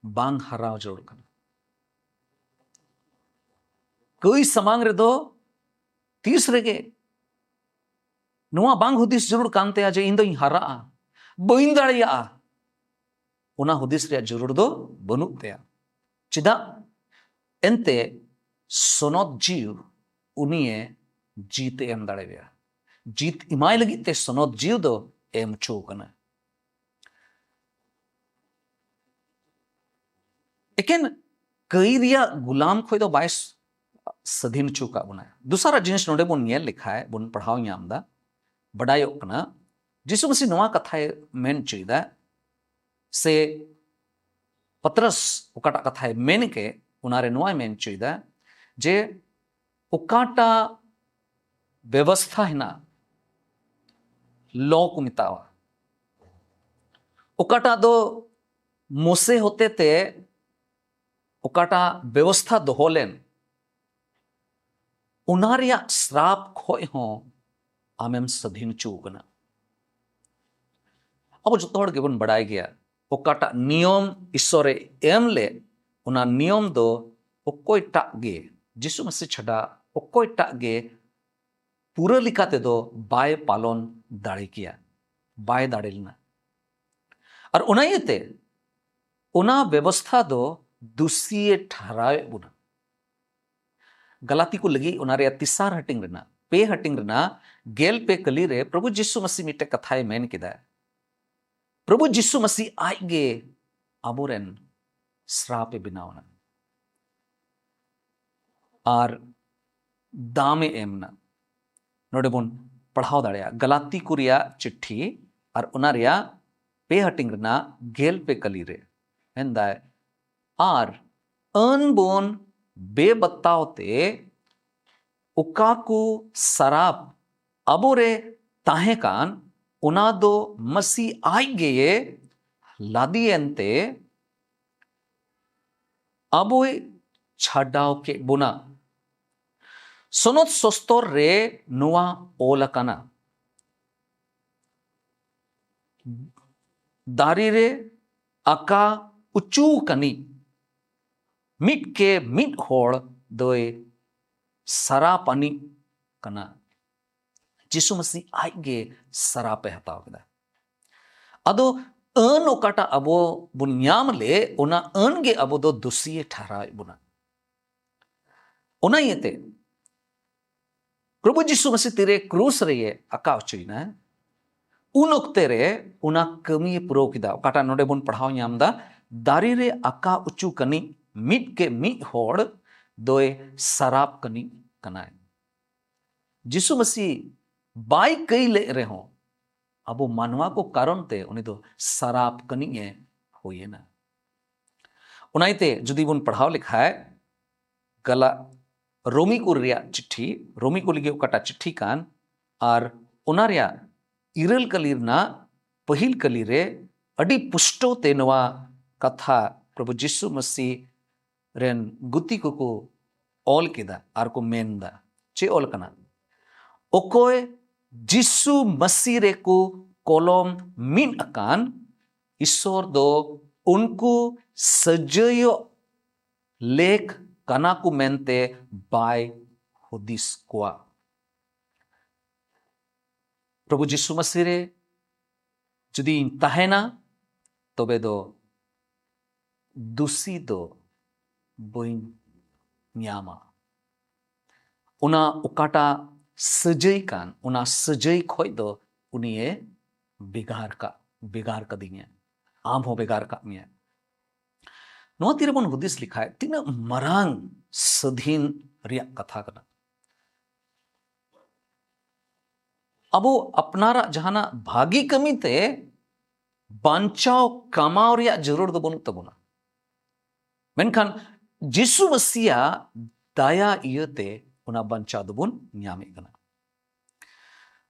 ᱵᱟᱝ ᱦᱟᱨᱟᱣ ᱡᱟᱹᱨᱩᱲ ᱠᱟᱱᱟ᱾ ᱠᱟᱹᱭ ᱥᱟᱢᱟᱝ ᱨᱮᱫᱚ ᱛᱤᱥ ᱨᱮᱜᱮ ᱱᱚᱣᱟ ᱵᱟᱝ ᱦᱩᱫᱤᱥ ᱡᱟᱹᱨᱩᱲ ᱠᱟᱱ ᱛᱟᱭᱟ ᱡᱮ ᱤᱧ ᱫᱚᱧ ᱦᱟᱨᱟᱜᱼᱟ, ᱵᱟᱹᱧ ᱫᱟᱲᱮᱭᱟᱜᱼᱟ, ᱚᱱᱟ ᱦᱩᱫᱤᱥ ᱨᱮᱭᱟᱜ ᱡᱟᱹᱨᱩᱲ ᱫᱚ ᱵᱟᱹᱱᱩᱜ ᱛᱟᱭᱟ᱾ ᱪᱮᱫᱟᱜ? ᱮᱱᱛᱮ ᱥᱚᱱᱚᱛ ᱡᱤᱣᱤ ᱩᱱᱤᱭᱮ ᱡᱤᱛ ᱮ ᱮᱢ ᱫᱟᱲᱮᱣᱟᱭᱟ᱾ ᱡᱤᱛ ᱮᱢᱟᱭ ᱞᱟᱹᱜᱤᱫ ᱛᱮ ᱥᱚᱱᱚᱛ ᱡᱤᱣᱤ ᱫᱚ ᱮᱢ ᱦᱚᱪᱚ ᱠᱟᱱᱟ᱾ ᱮᱠᱮᱱ ᱠᱟᱹᱭ ᱨᱮᱭᱟᱜ ᱜᱩᱞᱟᱢ ᱠᱷᱚᱱ ᱫᱚ ᱵᱟᱭ ᱥᱟᱹᱫᱷᱤᱱ ᱦᱚᱪᱚ ᱟᱠᱟᱫ ᱵᱚᱱᱟ᱾ ᱫᱚᱥᱟᱨᱟᱜ ᱡᱤᱱᱤᱥ ᱱᱚᱰᱮ ᱵᱚᱱ ᱧᱮᱞ ᱞᱮᱠᱷᱟᱡ ᱵᱚᱱ ᱯᱟᱲᱦᱟᱣ ᱧᱟᱢ ᱮᱫᱟ, ᱵᱟᱰᱟᱭᱚᱜ ᱠᱟᱱᱟ, ᱡᱤᱥᱩ ᱢᱟᱹᱥᱤ ᱱᱚᱣᱟ ᱠᱟᱛᱷᱟᱭ ᱢᱮᱱ ᱦᱚᱪᱚᱭᱮᱫᱟ, ᱥᱮ ᱯᱟᱛᱨᱟᱥ ᱚᱠᱟᱴᱟᱜ ᱠᱟᱛᱷᱟᱭ ᱢᱮᱱ ᱠᱮᱫ, ᱚᱱᱟᱨᱮ ᱱᱚᱣᱟᱭ ᱢᱮᱱ ᱦᱚᱪᱚᱭᱮᱫᱟ ᱡᱮ ᱚᱠᱟᱴᱟᱜ ᱵᱮᱵᱚᱥᱛᱷᱟ ᱦᱮᱱᱟᱜ, ᱞᱚ ᱠᱚ ᱢᱮᱛᱟᱣᱟ, ᱚᱠᱟᱴᱟᱜ ᱫᱚ ᱢᱳᱥᱮ ᱦᱚᱛᱮᱛᱮ ᱚᱠᱟᱴᱟᱜ ᱵᱮᱵᱚᱥᱛᱷᱟ ᱫᱚᱦᱚ ᱞᱮᱱ, ᱚᱱᱟ ᱨᱮᱭᱟᱜ ᱥᱨᱟᱯ ᱠᱷᱚᱡ ᱦᱚᱸ ᱟᱢᱮᱢ ᱥᱟᱹᱫᱷᱤᱱ ᱦᱚᱪᱚ ᱟᱠᱟᱱᱟ᱾ ᱟᱵᱚ ᱡᱚᱛᱚ ᱦᱚᱲ ᱜᱮᱵᱚᱱ ᱵᱟᱲᱟᱭ ᱜᱮᱭᱟ, ᱚᱠᱟᱴᱟᱜ ᱱᱤᱭᱚᱢ ᱤᱥᱚᱨᱮ ᱮᱢ ᱞᱮᱫ, ᱚᱱᱟ ᱱᱤᱭᱚᱢ ᱫᱚ ᱚᱠᱚᱭᱴᱟᱜ ᱜᱮ, ᱡᱤᱥᱩ ᱢᱟᱹᱥᱤ ᱪᱷᱟᱰᱟ ᱚᱠᱚᱭᱴᱟᱜ ᱜᱮ ᱯᱩᱨᱟᱹ ᱞᱮᱠᱟ ᱛᱮᱫᱚ ᱵᱟᱭ ᱯᱟᱞᱚᱱ ᱫᱟᱲᱮ ᱠᱮᱭᱟ, ᱵᱟᱭ ᱫᱟᱲᱮ ᱞᱮᱱᱟ᱾ ᱟᱨ ᱚᱱᱟ ᱤᱭᱟᱹᱛᱮ ᱚᱱᱟ ᱵᱮᱵᱚᱥᱛᱷᱟ ᱫᱚ ᱫᱩᱥᱤᱭᱮ ᱴᱷᱟᱨᱟᱣᱮᱫ ᱵᱚᱱᱟ᱾ ᱜᱟᱞᱟᱛᱤ ᱠᱚ ᱞᱟᱹᱜᱤᱫ ᱚᱱᱟ ᱨᱮᱭᱟᱜ ᱛᱮᱥᱟᱨ ᱦᱟᱹᱴᱤᱧ ᱨᱮᱱᱟᱜ, ᱯᱮ ᱦᱟᱹᱴᱤᱧ ᱨᱮᱱᱟᱜ ᱜᱮᱞ ᱯᱮ ᱠᱟᱹᱞᱤ ᱨᱮ ᱯᱨᱚᱵᱷᱩ ᱡᱤᱥᱩ ᱢᱟᱹᱥᱤ ᱢᱤᱫᱴᱮᱱ ᱠᱟᱛᱷᱟᱭ ᱢᱮᱱ ᱠᱮᱫᱟ᱾ ᱯᱨᱚᱵᱷᱩ ᱡᱤᱥᱩ ᱢᱟᱹᱥᱤ ᱟᱡ ᱜᱮ ᱟᱵᱚᱨᱮᱱ ᱥᱨᱟᱯ ᱮ ᱵᱮᱱᱟᱣ ᱮᱱᱟ ᱟᱨ ᱫᱟᱢ ᱮ ᱮᱢ ᱮᱱᱟ᱾ ᱱᱚᱰᱮ ᱵᱚᱱ ᱯᱟᱲᱦᱟᱣ ᱫᱟᱲᱮᱭᱟᱜᱼᱟ, ᱜᱟᱞᱟᱛᱤ ᱠᱚ ᱨᱮᱭᱟᱜ ᱪᱤᱴᱷᱤ ᱟᱨ ᱚᱱᱟ ᱨᱮᱭᱟᱜ ᱯᱮ ᱦᱟᱹᱴᱤᱧ ᱨᱮᱱᱟᱜ ᱜᱮᱞ ᱯᱮ ᱠᱟᱹᱞᱤ ᱨᱮ ᱢᱮᱱᱫᱟᱭ, ᱟᱨ ᱟᱹᱱ ᱵᱚᱱ ᱵᱮᱵᱟᱛᱟᱣ ᱛᱮ ᱚᱠᱟ ᱠᱚ ᱥᱟᱨᱟᱯ ᱟᱵᱚᱨᱮ ᱛᱟᱦᱮᱸ ᱠᱟᱱ, ᱚᱱᱟ ᱫᱚ ᱢᱟᱹᱥᱤ ᱟᱡ ᱜᱮᱭᱮ ᱞᱟᱫᱮᱭᱮᱱᱛᱮ ᱟᱵᱚᱭ ᱪᱷᱟᱰᱟᱣ ᱠᱮᱫ ᱵᱚᱱᱟ᱾ ᱥᱚᱱᱚᱛ ᱥᱚᱥᱛᱚᱨ ᱨᱮ ᱱᱚᱣᱟ ᱚᱞ ᱟᱠᱟᱱᱟ, ᱫᱟᱨᱮ ᱨᱮ ᱟᱠᱟ ᱩᱪᱩ ᱠᱟᱹᱱᱤᱡ ᱢᱤᱫ ᱠᱮ ᱢᱤᱫ ᱦᱚᱲ ᱫᱚᱭ ᱥᱟᱨᱟᱯ ᱟᱹᱱᱤᱡ ᱠᱟᱱᱟ᱾ ᱡᱤᱥᱩ ᱢᱟᱹᱥᱤ ᱟᱡ ᱜᱮ ᱥᱟᱨᱟᱯ ᱮ ᱦᱟᱛᱟᱣ ᱠᱮᱫᱟ᱾ ᱟᱫᱚ ᱟᱹᱱ ᱚᱠᱟᱴᱟᱜ ᱟᱵᱚ ᱵᱚᱱ ᱧᱟᱢ ᱞᱮ, ᱚᱱᱟ ᱟᱹᱱ ᱜᱮ ᱟᱵᱚ ᱫᱚ ᱫᱳᱥᱤᱭᱮ ᱴᱷᱟᱨᱟᱣᱮᱫ ᱵᱚᱱᱟ᱾ ᱚᱱᱟ ᱤᱭᱟᱹᱛᱮ ᱯᱨᱚᱵᱷᱩ ᱡᱤᱥᱩ ᱢᱟᱹᱥᱤ ᱛᱤᱨᱮ ᱠᱨᱩᱥ ᱨᱮᱭᱮ ᱟᱠᱟ ᱦᱚᱪᱚᱭᱮᱱᱟ, ᱩᱱ ᱚᱠᱛᱮ ᱨᱮ ᱚᱱᱟ ᱠᱟᱹᱢᱤᱭᱮ ᱯᱩᱨᱟᱹᱣ ᱠᱮᱫᱟ᱾ ᱚᱠᱟᱴᱟᱜ ᱱᱚᱰᱮ ᱵᱚᱱ ᱯᱟᱲᱦᱟᱣ ᱧᱟᱢ ᱮᱫᱟ, ᱫᱟᱨᱮ ᱨᱮ ᱟᱠᱟ ᱩᱪᱩ ᱠᱟᱹᱱᱤᱡ ᱢᱤᱫ ᱠᱮ ᱢᱤᱫ ᱦᱚᱲ ᱫᱚᱭ ᱥᱟᱨᱟᱯ ᱠᱟᱹᱱᱤᱡ ᱠᱟᱱᱟᱭ᱾ ᱡᱤᱥᱩ ᱢᱟᱹᱥᱤ ᱵᱟᱭ ᱠᱟᱹᱭ ᱞᱮᱫ ᱨᱮᱦᱚᱸ, ᱟᱵᱚ ᱢᱟᱱᱣᱟ ᱠᱚ ᱠᱟᱨᱚᱱ ᱛᱮ ᱩᱱᱤ ᱫᱚ ᱥᱟᱨᱟᱯ ᱠᱟᱹᱱᱤᱡ ᱮ ᱦᱩᱭᱮᱱᱟ᱾ ᱚᱱᱟ ᱤᱭᱟᱹᱛᱮ ᱡᱩᱫᱤ ᱵᱚᱱ ᱯᱟᱲᱦᱟᱣ ᱞᱮᱠᱷᱟᱡ, ᱜᱟᱞᱟ-, ᱨᱳᱢᱤ ᱠᱚ ᱨᱮᱭᱟᱜ ᱪᱤᱴᱷᱤ, ᱨᱳᱢᱤ ᱠᱚ ᱞᱟᱹᱜᱤᱫ ᱚᱠᱟᱴᱟᱜ ᱪᱤᱴᱷᱤ ᱠᱟᱱ, ᱟᱨ ᱚᱱᱟ ᱨᱮᱭᱟᱜ ᱤᱨᱟᱹᱞ ᱠᱟᱹᱞᱤ ᱨᱮᱱᱟᱜ ᱯᱟᱹᱦᱤᱞ ᱠᱟᱹᱞᱤ ᱨᱮ ᱟᱹᱰᱤ ᱯᱩᱥᱴᱟᱹᱣ ᱛᱮ ᱱᱚᱣᱟ ᱠᱟᱛᱷᱟ ᱯᱨᱚᱵᱷᱩ ᱡᱤᱥᱩ ᱢᱟᱹᱥᱤ ᱨᱮᱱ ᱜᱩᱛᱤ ᱠᱚᱠᱚ ᱚᱞ ᱠᱮᱫᱟ ᱟᱨ ᱠᱚ ᱢᱮᱱ ᱮᱫᱟ᱾ ᱪᱮᱫ ᱚᱞ ᱠᱟᱱᱟ? ᱚᱠᱚᱭ ᱡᱤᱥᱩ ᱢᱟᱹᱥᱤ ᱨᱮᱠᱚ ᱠᱚᱞᱚᱢ ᱢᱤᱫ ᱟᱠᱟᱱ, ᱤᱥᱚᱨ ᱫᱚ ᱩᱱᱠᱩ ᱥᱟᱹᱡᱟᱹᱭᱚᱜ ᱞᱮᱠ ᱠᱟᱱᱟ ᱠᱚ ᱢᱮᱱᱛᱮ ᱵᱟᱭ ᱦᱩᱫᱤᱥ ᱠᱚᱣᱟ᱾ ᱯᱨᱚᱵᱷᱩ ᱡᱤᱥᱩ ᱢᱟᱹᱥᱤ ᱨᱮ ᱡᱩᱫᱤᱧ ᱛᱟᱦᱮᱱᱟ, ᱛᱚᱵᱮ ᱫᱚ ᱫᱩᱥᱤ ᱫᱚ ᱵᱟᱹᱧ ᱧᱟᱢᱟ᱾ ᱚᱱᱟ ᱚᱠᱟᱴᱟᱜ ᱥᱟᱹᱡᱟᱹᱭ ᱠᱟᱱ, ᱚᱱᱟ ᱥᱟᱹᱡᱟᱹᱭ ᱠᱷᱚᱡ ᱫᱚ ᱩᱱᱤᱭᱮ ᱵᱷᱮᱜᱟᱨ ᱠᱟᱜ, ᱵᱷᱮᱜᱟᱨ ᱠᱟᱫᱤᱧᱟ, ᱟᱢ ᱦᱚᱸ ᱵᱷᱮᱜᱟᱨ ᱠᱟᱜ ᱢᱮᱭᱟ᱾ ᱱᱚᱣᱟ ᱛᱤᱨᱮᱵᱚᱱ ᱦᱩᱫᱤᱥ ᱞᱮᱠᱷᱟᱡ ᱛᱤᱱᱟᱹᱜ ᱢᱟᱨᱟᱝ ᱥᱟᱹᱫᱷᱤᱱ ᱨᱮᱭᱟᱜ ᱠᱟᱛᱷᱟ ᱠᱟᱱᱟ᱾ ᱟᱵᱚ ᱟᱯᱱᱟᱨᱟᱜ ᱡᱟᱦᱟᱱᱟᱜ ᱵᱷᱟᱹᱜᱤ ᱠᱟᱹᱢᱤ ᱛᱮ ᱵᱟᱧᱪᱟᱣ ᱠᱟᱢᱟᱣ ᱨᱮᱭᱟᱜ ᱡᱟᱹᱨᱩᱲ ᱫᱚ ᱵᱟᱹᱱᱩᱜ ᱛᱟᱵᱚᱱᱟ, ᱢᱮᱱᱠᱷᱟᱱ ᱡᱤᱥᱩ ᱢᱟᱹᱥᱤᱭᱟᱜ ᱫᱟᱭᱟ ᱤᱭᱟᱹᱛᱮ ᱚᱱᱟ ᱵᱟᱧᱪᱟᱣ ᱫᱚᱵᱚᱱ ᱧᱟᱢᱮᱫ ᱠᱟᱱᱟ᱾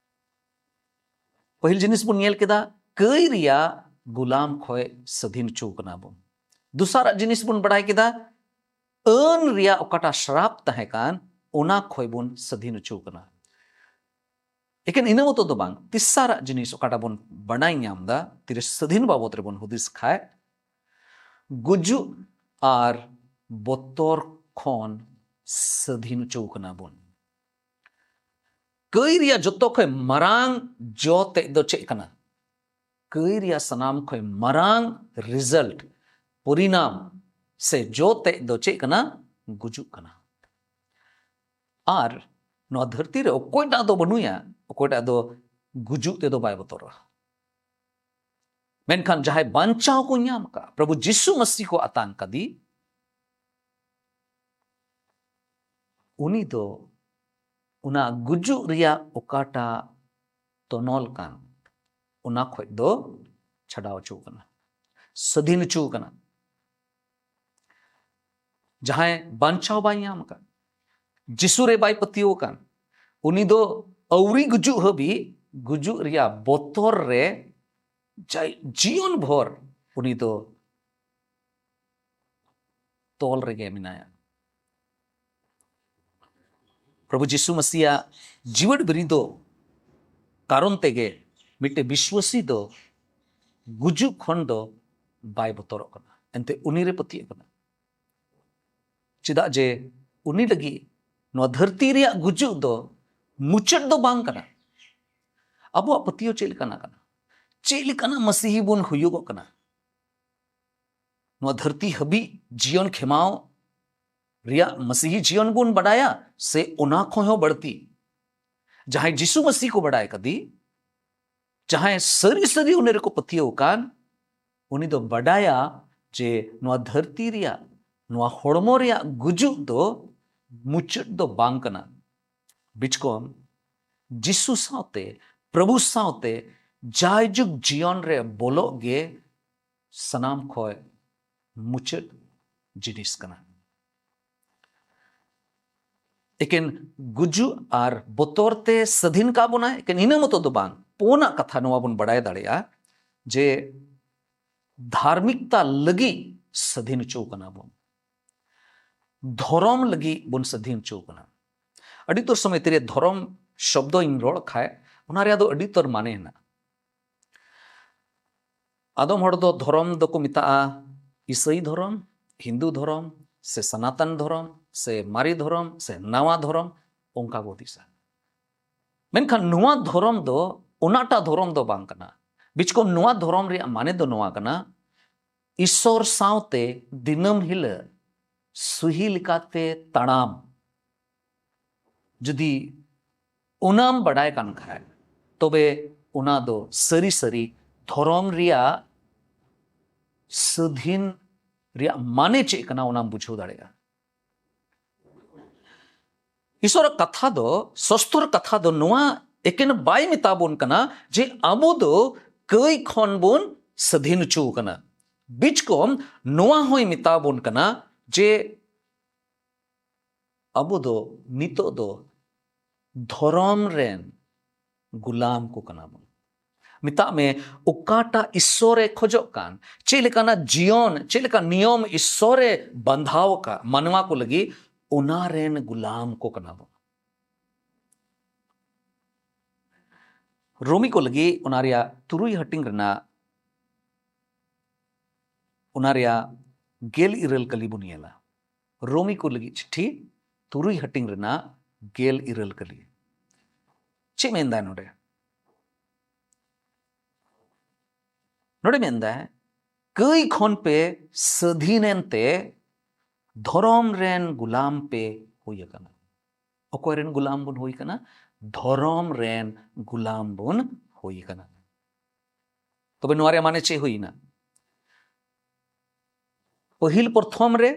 ᱯᱟᱹᱦᱤᱞ ᱡᱤᱱᱤᱥ ᱵᱚᱱ ᱧᱮᱞ ᱠᱮᱫᱟ, ᱠᱟᱹᱭ ᱨᱮᱭᱟᱜ ᱜᱩᱞᱟᱢ ᱠᱷᱚᱱ ᱥᱟᱹᱫᱷᱤᱱ ᱦᱚᱪᱚ ᱠᱟᱱᱟ ᱵᱚᱱ᱾ ᱫᱚᱥᱟᱨᱟᱜ ᱡᱤᱱᱤᱥ ᱵᱚᱱ ᱵᱟᱲᱟᱭ ᱠᱮᱫᱟ, ᱟᱹᱱ ᱨᱮᱭᱟᱜ ᱚᱠᱟᱴᱟᱜ ᱥᱨᱟᱯ ᱛᱟᱦᱮᱸ ᱠᱟᱱ, ᱚᱱᱟ ᱠᱷᱚᱱ ᱵᱚᱱ ᱥᱟᱹᱫᱷᱤᱱ ᱦᱚᱪᱚ ᱠᱟᱱᱟ᱾ ᱮᱠᱮᱱ ᱤᱱᱟᱹ ᱢᱚᱛᱚ ᱫᱚ ᱵᱟᱝ, ᱛᱮᱥᱟᱨᱟᱜ ᱡᱤᱱᱤᱥ ᱚᱠᱟᱴᱟᱜ ᱵᱚᱱ ᱵᱟᱰᱟᱭ ᱧᱟᱢ ᱮᱫᱟ, ᱛᱤᱨᱮ ᱥᱟᱹᱫᱷᱤᱱ ᱵᱟᱵᱚᱛ ᱨᱮᱵᱚᱱ ᱦᱩᱫᱤᱥ ᱠᱷᱟᱡ, ᱜᱩᱡᱩᱜ ᱟᱨ ᱵᱚᱛᱚᱨ ᱠᱷᱚᱱ ᱥᱟᱹᱫᱷᱤᱱ ᱦᱚᱪᱚ ᱠᱟᱱᱟ ᱵᱚᱱ᱾ ᱠᱟᱹᱭ ᱨᱮᱭᱟᱜ ᱡᱚᱛᱚ ᱠᱷᱚᱱ ᱢᱟᱨᱟᱝ ᱡᱚ ᱛᱮᱫ ᱫᱚ ᱪᱮᱫ ᱠᱟᱱᱟ? ᱠᱟᱹᱭ ᱨᱮᱭᱟᱜ ᱥᱟᱱᱟᱢ ᱠᱷᱚᱱ ᱢᱟᱨᱟᱝ ᱨᱤᱡᱟᱞᱴ, ᱯᱚᱨᱤᱱᱟᱢ ᱥᱮ ᱡᱚ ᱛᱮᱫ ᱫᱚ ᱪᱮᱫ ᱠᱟᱱᱟ? ᱜᱩᱡᱩᱜ ᱠᱟᱱᱟ᱾ ᱟᱨ ᱱᱚᱣᱟ ᱫᱷᱟᱹᱨᱛᱤ ᱨᱮ ᱚᱠᱚᱭᱴᱟᱜ ᱫᱚ ᱵᱟᱹᱱᱩᱭᱟ, ᱚᱠᱚᱭᱴᱟᱜ ᱫᱚ ᱜᱩᱡᱩᱜ ᱛᱮᱫᱚ ᱵᱟᱭ ᱵᱚᱛᱚᱨᱚᱜᱼᱟ᱾ ᱢᱮᱱᱠᱷᱟᱱ ᱡᱟᱦᱟᱸᱭ ᱵᱟᱧᱪᱟᱣ ᱠᱚ ᱧᱟᱢ ᱟᱠᱟᱫ, ᱯᱨᱚᱵᱷᱩ ᱡᱤᱥᱩ ᱢᱟᱹᱥᱤ ᱠᱚ ᱟᱛᱟᱝ ᱠᱟᱫᱮ, ᱩᱱᱤ ᱫᱚ ᱚᱱᱟ ᱜᱩᱡᱩᱜ ᱨᱮᱭᱟᱜ ᱚᱠᱟᱴᱟᱜ ᱛᱚᱱᱚᱞ ᱠᱟᱱ, ᱚᱱᱟ ᱠᱷᱚᱡ ᱫᱚ ᱪᱷᱟᱰᱟᱣ ᱦᱚᱪᱚ ᱠᱟᱱᱟ, ᱥᱟᱹᱫᱷᱤᱱ ᱦᱚᱪᱚ ᱠᱟᱱᱟ᱾ ᱡᱟᱦᱟᱸᱭ ᱵᱟᱧᱪᱟᱣ ᱵᱟᱭ ᱧᱟᱢ ᱟᱠᱟᱫ, ᱡᱤᱥᱩ ᱨᱮ ᱵᱟᱭ ᱯᱟᱹᱛᱭᱟᱹᱣ ᱟᱠᱟᱱ, ᱩᱱᱤ ᱫᱚ ᱟᱹᱣᱨᱤ ᱜᱩᱡᱩᱜ ᱦᱟᱹᱵᱤᱡ ᱜᱩᱡᱩᱜ ᱨᱮᱭᱟᱜ ᱵᱚᱛᱚᱨ ᱨᱮ ᱡᱟᱭ-, ᱡᱤᱭᱚᱱ ᱵᱷᱳᱨ ᱩᱱᱤ ᱫᱚ ᱛᱚᱞ ᱨᱮᱜᱮ ᱢᱮᱱᱟᱭᱟ᱾ ᱯᱨᱚᱵᱷᱩ ᱡᱤᱥᱩ ᱢᱟᱹᱥᱤᱭᱟᱜ ᱡᱤᱣᱮᱫ ᱵᱤᱨᱤᱫᱚ ᱠᱟᱨᱚᱱ ᱛᱮᱜᱮ ᱢᱤᱫᱴᱮᱱ ᱵᱤᱥᱣᱟᱹᱥᱤ ᱫᱚ ᱜᱩᱡᱩᱜ ᱠᱷᱚᱱ ᱫᱚ ᱵᱟᱭ ᱵᱚᱛᱚᱨᱚᱜ ᱠᱟᱱᱟ, ᱮᱱᱛᱮ ᱩᱱᱤ ᱨᱮ ᱯᱟᱹᱛᱭᱟᱹᱜ ᱠᱟᱱᱟ᱾ ᱪᱮᱫᱟᱜ ᱡᱮ ᱩᱱᱤ ᱞᱟᱹᱜᱤᱫ ᱱᱚᱣᱟ ᱫᱷᱟᱹᱨᱛᱤ ᱨᱮᱭᱟᱜ ᱜᱩᱡᱩᱜ ᱫᱚ ᱢᱩᱪᱟᱹᱫ ᱫᱚ ᱵᱟᱝ ᱠᱟᱱᱟ᱾ ᱟᱵᱚᱣᱟᱜ ᱯᱟᱹᱛᱭᱟᱹᱣ ᱪᱮᱫ ᱞᱮᱠᱟᱱᱟᱜ ᱠᱟᱱᱟ? ᱪᱮᱫ ᱞᱮᱠᱟᱱᱟᱜ ᱢᱟᱹᱥᱤᱦᱤ ᱵᱚᱱ ᱦᱩᱭᱩᱜᱚᱜ ᱠᱟᱱᱟ? ᱱᱚᱣᱟ ᱫᱷᱟᱹᱨᱛᱤ ᱦᱟᱹᱵᱤᱡ ᱡᱤᱭᱚᱱ ᱠᱷᱮᱢᱟᱣ ᱨᱮᱭᱟᱜ ᱢᱟᱹᱥᱤᱦᱤ ᱡᱤᱭᱚᱱ ᱵᱚᱱ ᱵᱟᱰᱟᱭᱟ, ᱥᱮ ᱚᱱᱟ ᱠᱷᱚᱱ ᱦᱚᱸ ᱵᱟᱹᱲᱛᱤ? ᱡᱟᱦᱟᱸᱭ ᱡᱤᱥᱩ ᱢᱟᱹᱥᱤ ᱠᱚ ᱵᱟᱰᱟᱭ ᱠᱟᱫᱮ, ᱡᱟᱦᱟᱸᱭ ᱥᱟᱹᱨᱤ ᱥᱟᱹᱨᱤ ᱩᱱᱤ ᱨᱮᱠᱚ ᱯᱟᱹᱛᱭᱟᱹᱣ ᱟᱠᱟᱱ, ᱩᱱᱤ ᱫᱚ ᱵᱟᱰᱟᱭᱟ ᱡᱮ ᱱᱚᱣᱟ ᱫᱷᱟᱹᱨᱛᱤ ᱨᱮᱭᱟᱜ, ᱱᱚᱣᱟ ᱦᱚᱲᱢᱚ ᱨᱮᱭᱟᱜ ᱜᱩᱡᱩᱜ ᱫᱚ ᱢᱩᱪᱟᱹᱫ ᱫᱚ ᱵᱟᱝ ᱠᱟᱱᱟ᱾ ᱵᱤᱪᱠᱚᱢ ᱡᱤᱥᱩ ᱥᱟᱶᱛᱮ, ᱯᱨᱚᱵᱷᱩ ᱥᱟᱶᱛᱮ ᱡᱟᱭᱡᱩᱜᱽ ᱡᱤᱭᱚᱱ ᱨᱮ ᱵᱚᱞᱚᱜ ᱜᱮ ᱥᱟᱱᱟᱢ ᱠᱷᱚᱱ ᱢᱩᱪᱟᱹᱫ ᱡᱤᱱᱤᱥ ᱠᱟᱱᱟ᱾ ᱮᱠᱮᱱ ᱜᱩᱡᱩᱜ ᱟᱨ ᱵᱚᱛᱚᱨ ᱛᱮ ᱥᱟᱹᱫᱷᱤᱱ ᱠᱟᱜ ᱵᱚᱱᱟᱭ, ᱮᱠᱮᱱ ᱤᱱᱟᱹ ᱢᱚᱛᱚ ᱫᱚ ᱵᱟᱝ, ᱯᱩᱱᱟᱜ ᱠᱟᱛᱷᱟ ᱱᱚᱣᱟ ᱵᱚᱱ ᱵᱟᱲᱟᱭ ᱫᱟᱲᱮᱭᱟᱜᱼᱟ ᱡᱮ ᱫᱷᱟᱨᱢᱤᱠᱛᱟ ᱞᱟᱹᱜᱤᱫ ᱥᱟᱹᱫᱷᱤᱱ ᱦᱚᱪᱚ ᱠᱟᱱᱟ ᱵᱚᱱ, ᱫᱷᱚᱨᱚᱢ ᱞᱟᱹᱜᱤᱫ ᱵᱚᱱ ᱥᱟᱹᱫᱷᱤᱱ ᱦᱚᱪᱚ ᱠᱟᱱᱟ᱾ ᱟᱹᱰᱤ ᱩᱛᱟᱹᱨ ᱥᱚᱢᱚᱭ ᱛᱤᱨᱮ ᱫᱷᱚᱨᱚᱢ ᱥᱚᱵᱫᱚᱧ ᱨᱚᱲ ᱠᱷᱟᱡ ᱚᱱᱟ ᱨᱮᱭᱟᱜ ᱫᱚ ᱟᱹᱰᱤ ᱩᱛᱟᱹᱨ ᱢᱟᱱᱮ ᱦᱮᱱᱟᱜᱼᱟ᱾ ᱟᱫᱚᱢ ᱦᱚᱲ ᱫᱚ ᱫᱷᱚᱨᱚᱢ ᱫᱚᱠᱚ ᱢᱮᱛᱟᱜᱼᱟ ᱤᱥᱟᱹᱭ ᱫᱷᱚᱨᱚᱢ, ᱦᱤᱱᱫᱩ ᱫᱷᱚᱨᱚᱢ, ᱥᱮ ᱥᱟᱱᱟᱛᱟᱱ ᱫᱷᱚᱨᱚᱢ, ᱥᱮ ᱢᱟᱨᱮ ᱫᱷᱚᱨᱚᱢ, ᱥᱮ ᱱᱟᱣᱟ ᱫᱷᱚᱨᱚᱢ, ᱚᱱᱠᱟ ᱠᱚ ᱦᱩᱫᱤᱥᱟ᱾ ᱢᱮᱱᱠᱷᱟᱱ ᱱᱚᱣᱟ ᱫᱷᱚᱨᱚᱢ ᱫᱚ ᱚᱱᱟᱴᱟᱜ ᱫᱷᱚᱨᱚᱢ ᱫᱚ ᱵᱟᱝ ᱠᱟᱱᱟ᱾ ᱵᱤᱪᱠᱚᱢ ᱱᱚᱣᱟ ᱫᱷᱚᱨᱚᱢ ᱨᱮᱭᱟᱜ ᱢᱟᱱᱮ ᱫᱚ ᱱᱚᱣᱟ ᱠᱟᱱᱟ, ᱤᱥᱚᱨ ᱥᱟᱶᱛᱮ ᱫᱤᱱᱟᱹᱢ ᱦᱤᱞᱟᱹᱜ ᱥᱩᱦᱤ ᱞᱮᱠᱟᱛᱮ ᱛᱟᱲᱟᱢ᱾ ᱡᱩᱫᱤ ᱚᱱᱟᱢ ᱵᱟᱰᱟᱭ ᱠᱟᱱ ᱠᱷᱟᱡ, ᱛᱚᱵᱮ ᱚᱱᱟ ᱫᱚ ᱥᱟᱹᱨᱤ ᱥᱟᱹᱨᱤ ᱫᱷᱚᱨᱚᱢ ᱨᱮᱭᱟᱜ ᱥᱟᱹᱫᱷᱤᱱ ᱨᱮᱭᱟᱜ ᱢᱟᱱᱮ ᱪᱮᱫ ᱠᱟᱱᱟ ᱚᱱᱟᱢ ᱵᱩᱡᱷᱟᱹᱣ ᱫᱟᱲᱮᱭᱟᱜᱼᱟ᱾ ᱤᱥᱚᱨᱟᱜ ᱠᱟᱛᱷᱟ ᱫᱚ, ᱥᱚᱥᱛᱚᱨ ᱠᱟᱛᱷᱟ ᱫᱚ ᱱᱚᱣᱟ ᱮᱠᱮᱱ ᱵᱟᱭ ᱢᱮᱛᱟ ᱵᱚᱱ ᱠᱟᱱᱟ ᱡᱮ ᱟᱵᱚ ᱫᱚ ᱠᱟᱹᱭ ᱠᱷᱚᱱ ᱵᱚᱱ ᱥᱟᱹᱫᱷᱤᱱ ᱦᱚᱪᱚ ᱠᱟᱱᱟ᱾ ᱵᱤᱪᱠᱚᱢ ᱱᱚᱣᱟ ᱦᱚᱸᱭ ᱢᱮᱛᱟ ᱵᱚᱱ ᱠᱟᱱᱟ ᱡᱮ ᱟᱵᱚ ᱫᱚ ᱱᱤᱛᱚᱜ ᱫᱚ ᱫᱷᱚᱨᱚᱢ ᱨᱮᱱ ᱜᱩᱞᱟᱢ ᱠᱚ ᱠᱟᱱᱟ ᱵᱚᱱ᱾ ᱢᱮᱛᱟᱜ ᱢᱮ, ᱚᱠᱟᱴᱟᱜ ᱤᱥᱥᱚᱨᱮ ᱠᱷᱚᱡᱚᱜ ᱠᱟᱱ, ᱪᱮᱫ ᱞᱮᱠᱟᱱᱟᱜ ᱡᱤᱭᱚᱱ, ᱪᱮᱫ ᱞᱮᱠᱟ ᱱᱤᱭᱚᱢ ᱤᱥᱥᱚᱨᱮ ᱵᱟᱸᱫᱷᱟᱣ ᱟᱠᱟᱫ ᱢᱟᱱᱣᱟ ᱠᱚ ᱞᱟᱹᱜᱤᱫ, ᱚᱱᱟ ᱨᱮᱱ ᱜᱩᱞᱟᱢ ᱠᱚ ᱠᱟᱱᱟ ᱵᱚᱱ᱾ ᱨᱳᱢᱤ ᱠᱚ ᱞᱟᱹᱜᱤᱫ ᱚᱱᱟ ᱨᱮᱭᱟᱜ ᱛᱩᱨᱩᱭ ᱦᱟᱹᱴᱤᱧ ᱨᱮᱱᱟᱜ, ᱚᱱᱟ ᱨᱮᱭᱟᱜ ᱜᱮᱞ ᱤᱨᱟᱹᱞ ᱠᱟᱹᱞᱤ ᱵᱚᱱ ᱧᱮᱞᱟ᱾ ᱨᱳᱢᱤ ᱠᱚ ᱞᱟᱹᱜᱤᱫ ᱪᱤᱴᱷᱤ ᱛᱩᱨᱩᱭ ᱦᱟᱹᱴᱤᱧ ᱨᱮᱱᱟᱜ ᱜᱮᱞ ᱤᱨᱟᱹᱞ ᱠᱟᱹᱞᱤ᱾ ᱪᱮᱫ ᱢᱮᱱᱫᱟᱭ ᱱᱚᱰᱮ? ᱱᱚᱰᱮ ᱢᱮᱱᱫᱟᱭ, ᱠᱟᱹᱭ ᱠᱷᱚᱱ ᱯᱮ ᱥᱟᱹᱫᱷᱤᱱ ᱮᱱᱛᱮ ᱫᱷᱚᱨᱚᱢ ᱨᱮᱱ ᱜᱩᱞᱟᱢ ᱯᱮ ᱦᱩᱭ ᱟᱠᱟᱱᱟ᱾ ᱚᱠᱚᱭ ᱨᱮᱱ ᱜᱩᱞᱟᱢ ᱵᱚᱱ ᱦᱩᱭ ᱟᱠᱟᱱᱟ? ᱫᱷᱚᱨᱚᱢ ᱨᱮᱱ ᱜᱩᱞᱟᱢ ᱵᱚᱱ ᱦᱩᱭ ᱟᱠᱟᱱᱟ᱾ ᱛᱚᱵᱮ ᱱᱚᱣᱟ ᱨᱮᱭᱟᱜ ᱢᱟᱱᱮ ᱪᱮᱫ ᱦᱩᱭᱱᱟ? ᱯᱟᱹᱦᱤᱞ ᱯᱨᱚᱛᱷᱚᱢ ᱨᱮ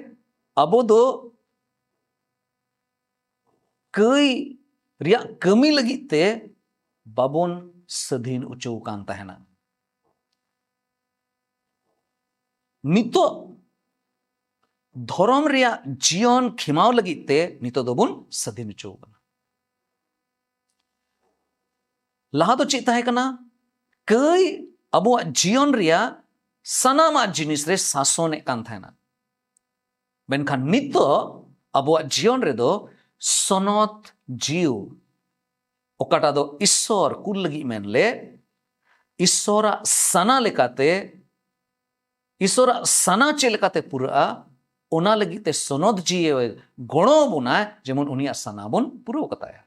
ᱟᱵᱚ ᱫᱚ ᱠᱟᱹᱭ ᱨᱮᱭᱟᱜ ᱠᱟᱹᱢᱤ ᱞᱟᱹᱜᱤᱫ ᱛᱮ ᱵᱟᱵᱚᱱ ᱥᱟᱹᱫᱷᱤᱱ ᱦᱚᱪᱚ ᱟᱠᱟᱱ ᱛᱟᱦᱮᱱᱟ᱾ ᱱᱤᱛᱚᱜ ᱫᱷᱚᱨᱚᱢ ᱨᱮᱭᱟᱜ ᱡᱤᱭᱚᱱ ᱠᱷᱮᱢᱟᱣ ᱞᱟᱹᱜᱤᱫ ᱛᱮ ᱱᱤᱛᱚᱜ ᱫᱚᱵᱚᱱ ᱥᱟᱹᱫᱷᱤᱱ ᱦᱚᱪᱚ ᱟᱠᱟᱱᱟ᱾ ᱞᱟᱦᱟ ᱫᱚ ᱪᱮᱫ ᱛᱟᱦᱮᱸ ᱠᱟᱱᱟ? ᱠᱟᱹᱭ ᱟᱵᱚᱣᱟᱜ ᱡᱤᱭᱚᱱ ᱨᱮᱭᱟᱜ ᱥᱟᱱᱟᱢᱟᱜ ᱡᱤᱱᱤᱥ ᱨᱮ ᱥᱟᱥᱚᱱᱮᱫ ᱠᱟᱱ ᱛᱟᱦᱮᱱᱟ᱾ ᱢᱮᱱᱠᱷᱟᱱ ᱱᱤᱛᱚᱜ ᱟᱵᱚᱣᱟᱜ ᱡᱤᱭᱚᱱ ᱨᱮᱫᱚ ᱥᱚᱱᱚᱛ ᱡᱤᱣᱤ, ᱚᱠᱟᱴᱟᱜ ᱫᱚ ᱤᱥᱥᱚᱨ ᱠᱩᱞ ᱞᱟᱹᱜᱤᱫ ᱢᱮᱱ ᱞᱮ, ᱤᱥᱥᱚᱨᱟᱜ ᱥᱟᱱᱟ ᱞᱮᱠᱟᱛᱮ, ᱤᱥᱥᱚᱨᱟᱜ ᱥᱟᱱᱟ ᱪᱮᱫ ᱞᱮᱠᱟᱛᱮ ᱯᱩᱨᱟᱹᱜᱼᱟ, ᱚᱱᱟ ᱞᱟᱹᱜᱤᱫ ᱛᱮ ᱥᱚᱱᱚᱛ ᱡᱤᱣᱤ ᱜᱚᱲᱚ ᱟᱵᱚᱱᱟᱭ, ᱡᱮᱢᱚᱱ ᱩᱱᱤᱭᱟᱜ ᱥᱟᱱᱟ ᱵᱚᱱ ᱯᱩᱨᱟᱹᱣ ᱠᱟᱛᱟᱭᱟ᱾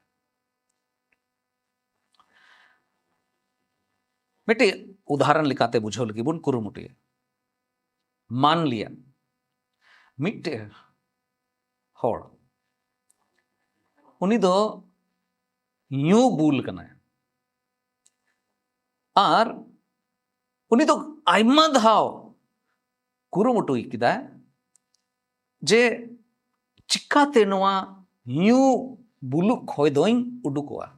ᱢᱤᱫᱴᱤᱡ ᱩᱫᱟᱦᱚᱨᱚᱱ ᱞᱮᱠᱟᱛᱮ ᱵᱩᱡᱷᱟᱹᱣ ᱞᱟᱹᱜᱤᱫ ᱵᱚᱱ ᱠᱩᱨᱩᱢᱩᱴᱩᱭᱟ᱾ ᱢᱟᱱ ᱞᱤᱭᱟ, ᱢᱤᱫᱴᱮᱡ ᱦᱚᱲ, ᱩᱱᱤ ᱫᱚ ᱧᱩ ᱵᱩᱞ ᱠᱟᱱᱟᱭ, ᱟᱨ ᱩᱱᱤ ᱫᱚ ᱟᱭᱢᱟ ᱫᱷᱟᱣ ᱠᱩᱨᱩᱢᱩᱴᱩᱭ ᱠᱮᱫᱟᱭ ᱡᱮ ᱪᱤᱠᱟᱛᱮ ᱱᱚᱣᱟ ᱧᱩ ᱵᱩᱞᱩᱜ ᱠᱷᱚᱭ ᱫᱚᱧ ᱩᱰᱩᱠᱚᱜᱼᱟ,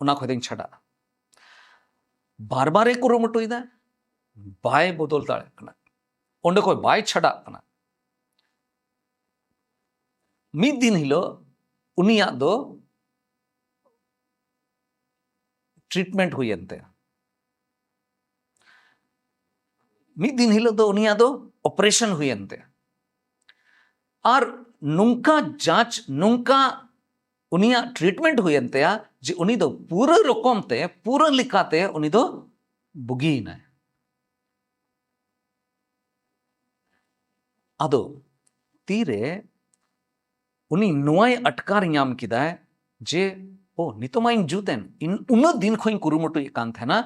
ᱚᱱᱟ ᱠᱷᱚᱭ ᱫᱚᱧ ᱪᱷᱟᱰᱟᱜᱼᱟ᱾ ᱵᱟᱨ ᱵᱟᱨᱮ ᱠᱩᱨᱩᱢᱩᱴᱩᱭᱮᱫᱟ, ᱵᱟᱭ ᱵᱚᱫᱚᱞ ᱫᱟᱲᱮᱭᱟᱜ ᱠᱟᱱᱟ, ᱚᱸᱰᱮ ᱠᱷᱚᱭ ᱵᱟᱭ ᱪᱷᱟᱰᱟᱜ ᱠᱟᱱᱟ᱾ ᱢᱤᱫ ᱫᱤᱱ ᱦᱤᱞᱳᱜ ᱩᱱᱤᱭᱟᱜ ᱫᱚ ᱴᱨᱤᱴᱢᱮᱱᱴ ᱦᱩᱭᱮᱱ ᱛᱟᱭᱟ᱾ ᱢᱤᱫ ᱫᱤᱱ ᱦᱤᱞᱳᱜ ᱫᱚ ᱩᱱᱤᱭᱟᱜ ᱫᱚ ᱚᱯᱟᱨᱮᱥᱚᱱ ᱦᱩᱭᱮᱱ ᱛᱟᱭᱟ᱾ ᱟᱨ ᱱᱚᱝᱠᱟ ᱡᱟᱸᱪ, ᱱᱚᱝᱠᱟ ᱩᱱᱤᱭᱟᱜ ᱴᱨᱤᱴᱢᱮᱱᱴ ᱦᱩᱭᱮᱱ ᱛᱟᱭᱟ ᱡᱮ ᱩᱱᱤ ᱫᱚ ᱯᱩᱨᱟᱹ ᱨᱚᱠᱚᱢ ᱛᱮ, ᱯᱩᱨᱟᱹ ᱞᱮᱠᱟᱛᱮ ᱩᱱᱤ ᱫᱚ ᱵᱩᱜᱤᱭᱮᱱᱟᱭ᱾ ᱟᱫᱚ ᱛᱤᱨᱮ ᱩᱱᱤ ᱱᱚᱣᱟᱭ ᱟᱴᱠᱟᱨ ᱧᱟᱢ ᱠᱮᱫᱟᱭ ᱡᱮ, ᱳ, ᱱᱤᱛᱚᱜ ᱢᱟ ᱤᱧ ᱡᱩᱛ ᱮᱱ, ᱤᱧ ᱩᱱᱟᱹᱜ ᱫᱤᱱ ᱠᱷᱚᱱ ᱤᱧ ᱠᱩᱨᱩᱢᱩᱴᱩᱭᱮᱫ ᱠᱟᱱ ᱛᱟᱦᱮᱱᱟ,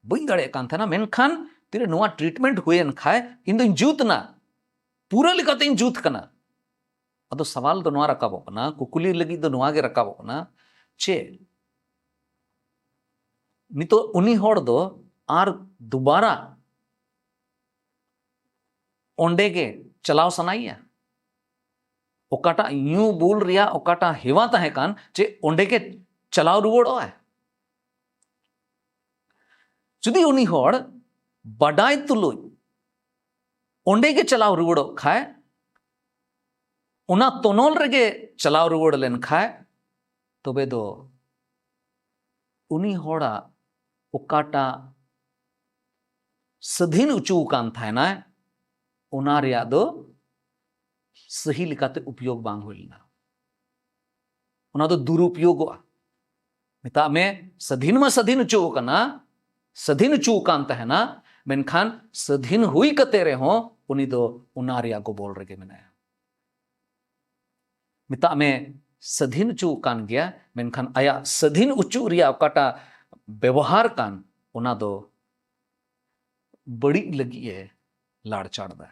ᱵᱟᱹᱧ ᱫᱟᱲᱮᱭᱟᱜ ᱠᱟᱱ ᱛᱟᱦᱮᱱᱟ, ᱢᱮᱱᱠᱷᱟᱱ ᱛᱤᱨᱮ ᱱᱚᱣᱟ ᱴᱨᱤᱴᱢᱮᱱᱴ ᱦᱩᱭᱮᱱ ᱠᱷᱟᱡ ᱤᱧ ᱫᱚᱧ ᱡᱩᱛ ᱮᱱᱟ, ᱯᱩᱨᱟᱹ ᱞᱮᱠᱟᱛᱮᱧ ᱡᱩᱛ ᱠᱟᱱᱟ᱾ ᱟᱫᱚ ᱥᱟᱣᱟᱞ ᱫᱚ ᱱᱚᱣᱟ ᱨᱟᱠᱟᱵᱚᱜ ᱠᱟᱱᱟ, ᱠᱩᱠᱞᱤ ᱞᱟᱹᱜᱤᱫ ᱫᱚ ᱱᱚᱣᱟ ᱜᱮ ᱨᱟᱠᱟᱵᱚᱜ ᱠᱟᱱᱟ, ᱪᱮᱫ ᱱᱤᱛᱚᱜ ᱩᱱᱤ ᱦᱚᱲ ᱫᱚ ᱟᱨ ᱫᱩᱵᱟᱨᱟ ᱚᱸᱰᱮ ᱜᱮ ᱪᱟᱞᱟᱣ ᱥᱟᱱᱟᱭᱮᱭᱟ? ᱚᱠᱟᱴᱟᱜ ᱧᱩ ᱵᱩᱞ ᱨᱮᱭᱟᱜ ᱚᱠᱟᱴᱟᱜ ᱦᱮᱣᱟ ᱛᱟᱦᱮᱸ ᱠᱟᱱ, ᱪᱮᱫ ᱚᱸᱰᱮ ᱜᱮ ᱪᱟᱞᱟᱣ ᱨᱩᱣᱟᱹᱲᱚᱜᱼᱟᱭ? ᱡᱩᱫᱤ ᱩᱱᱤ ᱦᱚᱲ ᱵᱟᱰᱟᱭ ᱛᱩᱞᱩᱡ ᱚᱸᱰᱮ ᱜᱮ ᱪᱟᱞᱟᱣ ᱨᱩᱣᱟᱹᱲᱚᱜ ᱠᱷᱟᱡ, ᱚᱱᱟ ᱛᱚᱱᱚᱞ ᱨᱮᱜᱮ ᱪᱟᱞᱟᱣ ᱨᱩᱣᱟᱹᱲ ᱞᱮᱱ ᱠᱷᱟᱡ, ᱛᱚᱵᱮ ᱫᱚ ᱩᱱᱤ ᱦᱚᱲᱟᱜ ᱚᱠᱟᱴᱟᱜ ᱥᱟᱹᱫᱷᱤᱱ ᱦᱚᱪᱚ ᱟᱠᱟᱱ ᱛᱟᱦᱮᱱᱟᱭ, ᱚᱱᱟ ᱨᱮᱭᱟᱜ ᱫᱚ ᱥᱟᱹᱦᱤ ᱞᱮᱠᱟᱛᱮ ᱩᱯᱭᱳᱜᱽ ᱵᱟᱝ ᱦᱩᱭ ᱞᱮᱱᱟ᱾ ᱚᱱᱟ ᱫᱚ ᱫᱩᱨᱩᱯᱭᱳᱜᱚᱜᱼᱟ᱾ ᱢᱮᱛᱟᱜ ᱢᱮ, ᱥᱟᱹᱫᱷᱤᱱ ᱢᱟ ᱥᱟᱹᱫᱷᱤᱱ ᱦᱚᱪᱚ ᱟᱠᱟᱱᱟ, ᱥᱟᱹᱫᱷᱤᱱ ᱦᱚᱪᱚ ᱟᱠᱟᱱ ᱛᱟᱦᱮᱱᱟ, ᱢᱮᱱᱠᱷᱟᱱ ᱥᱟᱹᱫᱷᱤᱱ ᱦᱩᱭ ᱠᱟᱛᱮ ᱨᱮᱦᱚᱸ ᱩᱱᱤ ᱫᱚ ᱚᱱᱟ ᱨᱮᱭᱟᱜ ᱜᱚᱵᱚᱞ ᱨᱮᱜᱮ ᱢᱮᱱᱟᱭᱟ᱾ ᱢᱮᱛᱟᱜ ᱢᱮ, ᱥᱟᱹᱫᱷᱤᱱ ᱦᱚᱪᱚ ᱟᱠᱟᱱ ᱜᱮᱭᱟ, ᱢᱮᱱᱠᱷᱟᱱ ᱟᱭᱟᱜ ᱥᱟᱹᱫᱷᱤᱱ ᱚᱪᱚ ᱨᱮᱭᱟᱜ ᱚᱠᱟᱴᱟᱜ ᱵᱮᱵᱚᱦᱟᱨ ᱠᱟᱱ, ᱚᱱᱟ ᱫᱚ ᱵᱟᱹᱲᱤᱡ ᱞᱟᱹᱜᱤᱫ ᱮ ᱞᱟᱲᱪᱟᱲ ᱮᱫᱟ᱾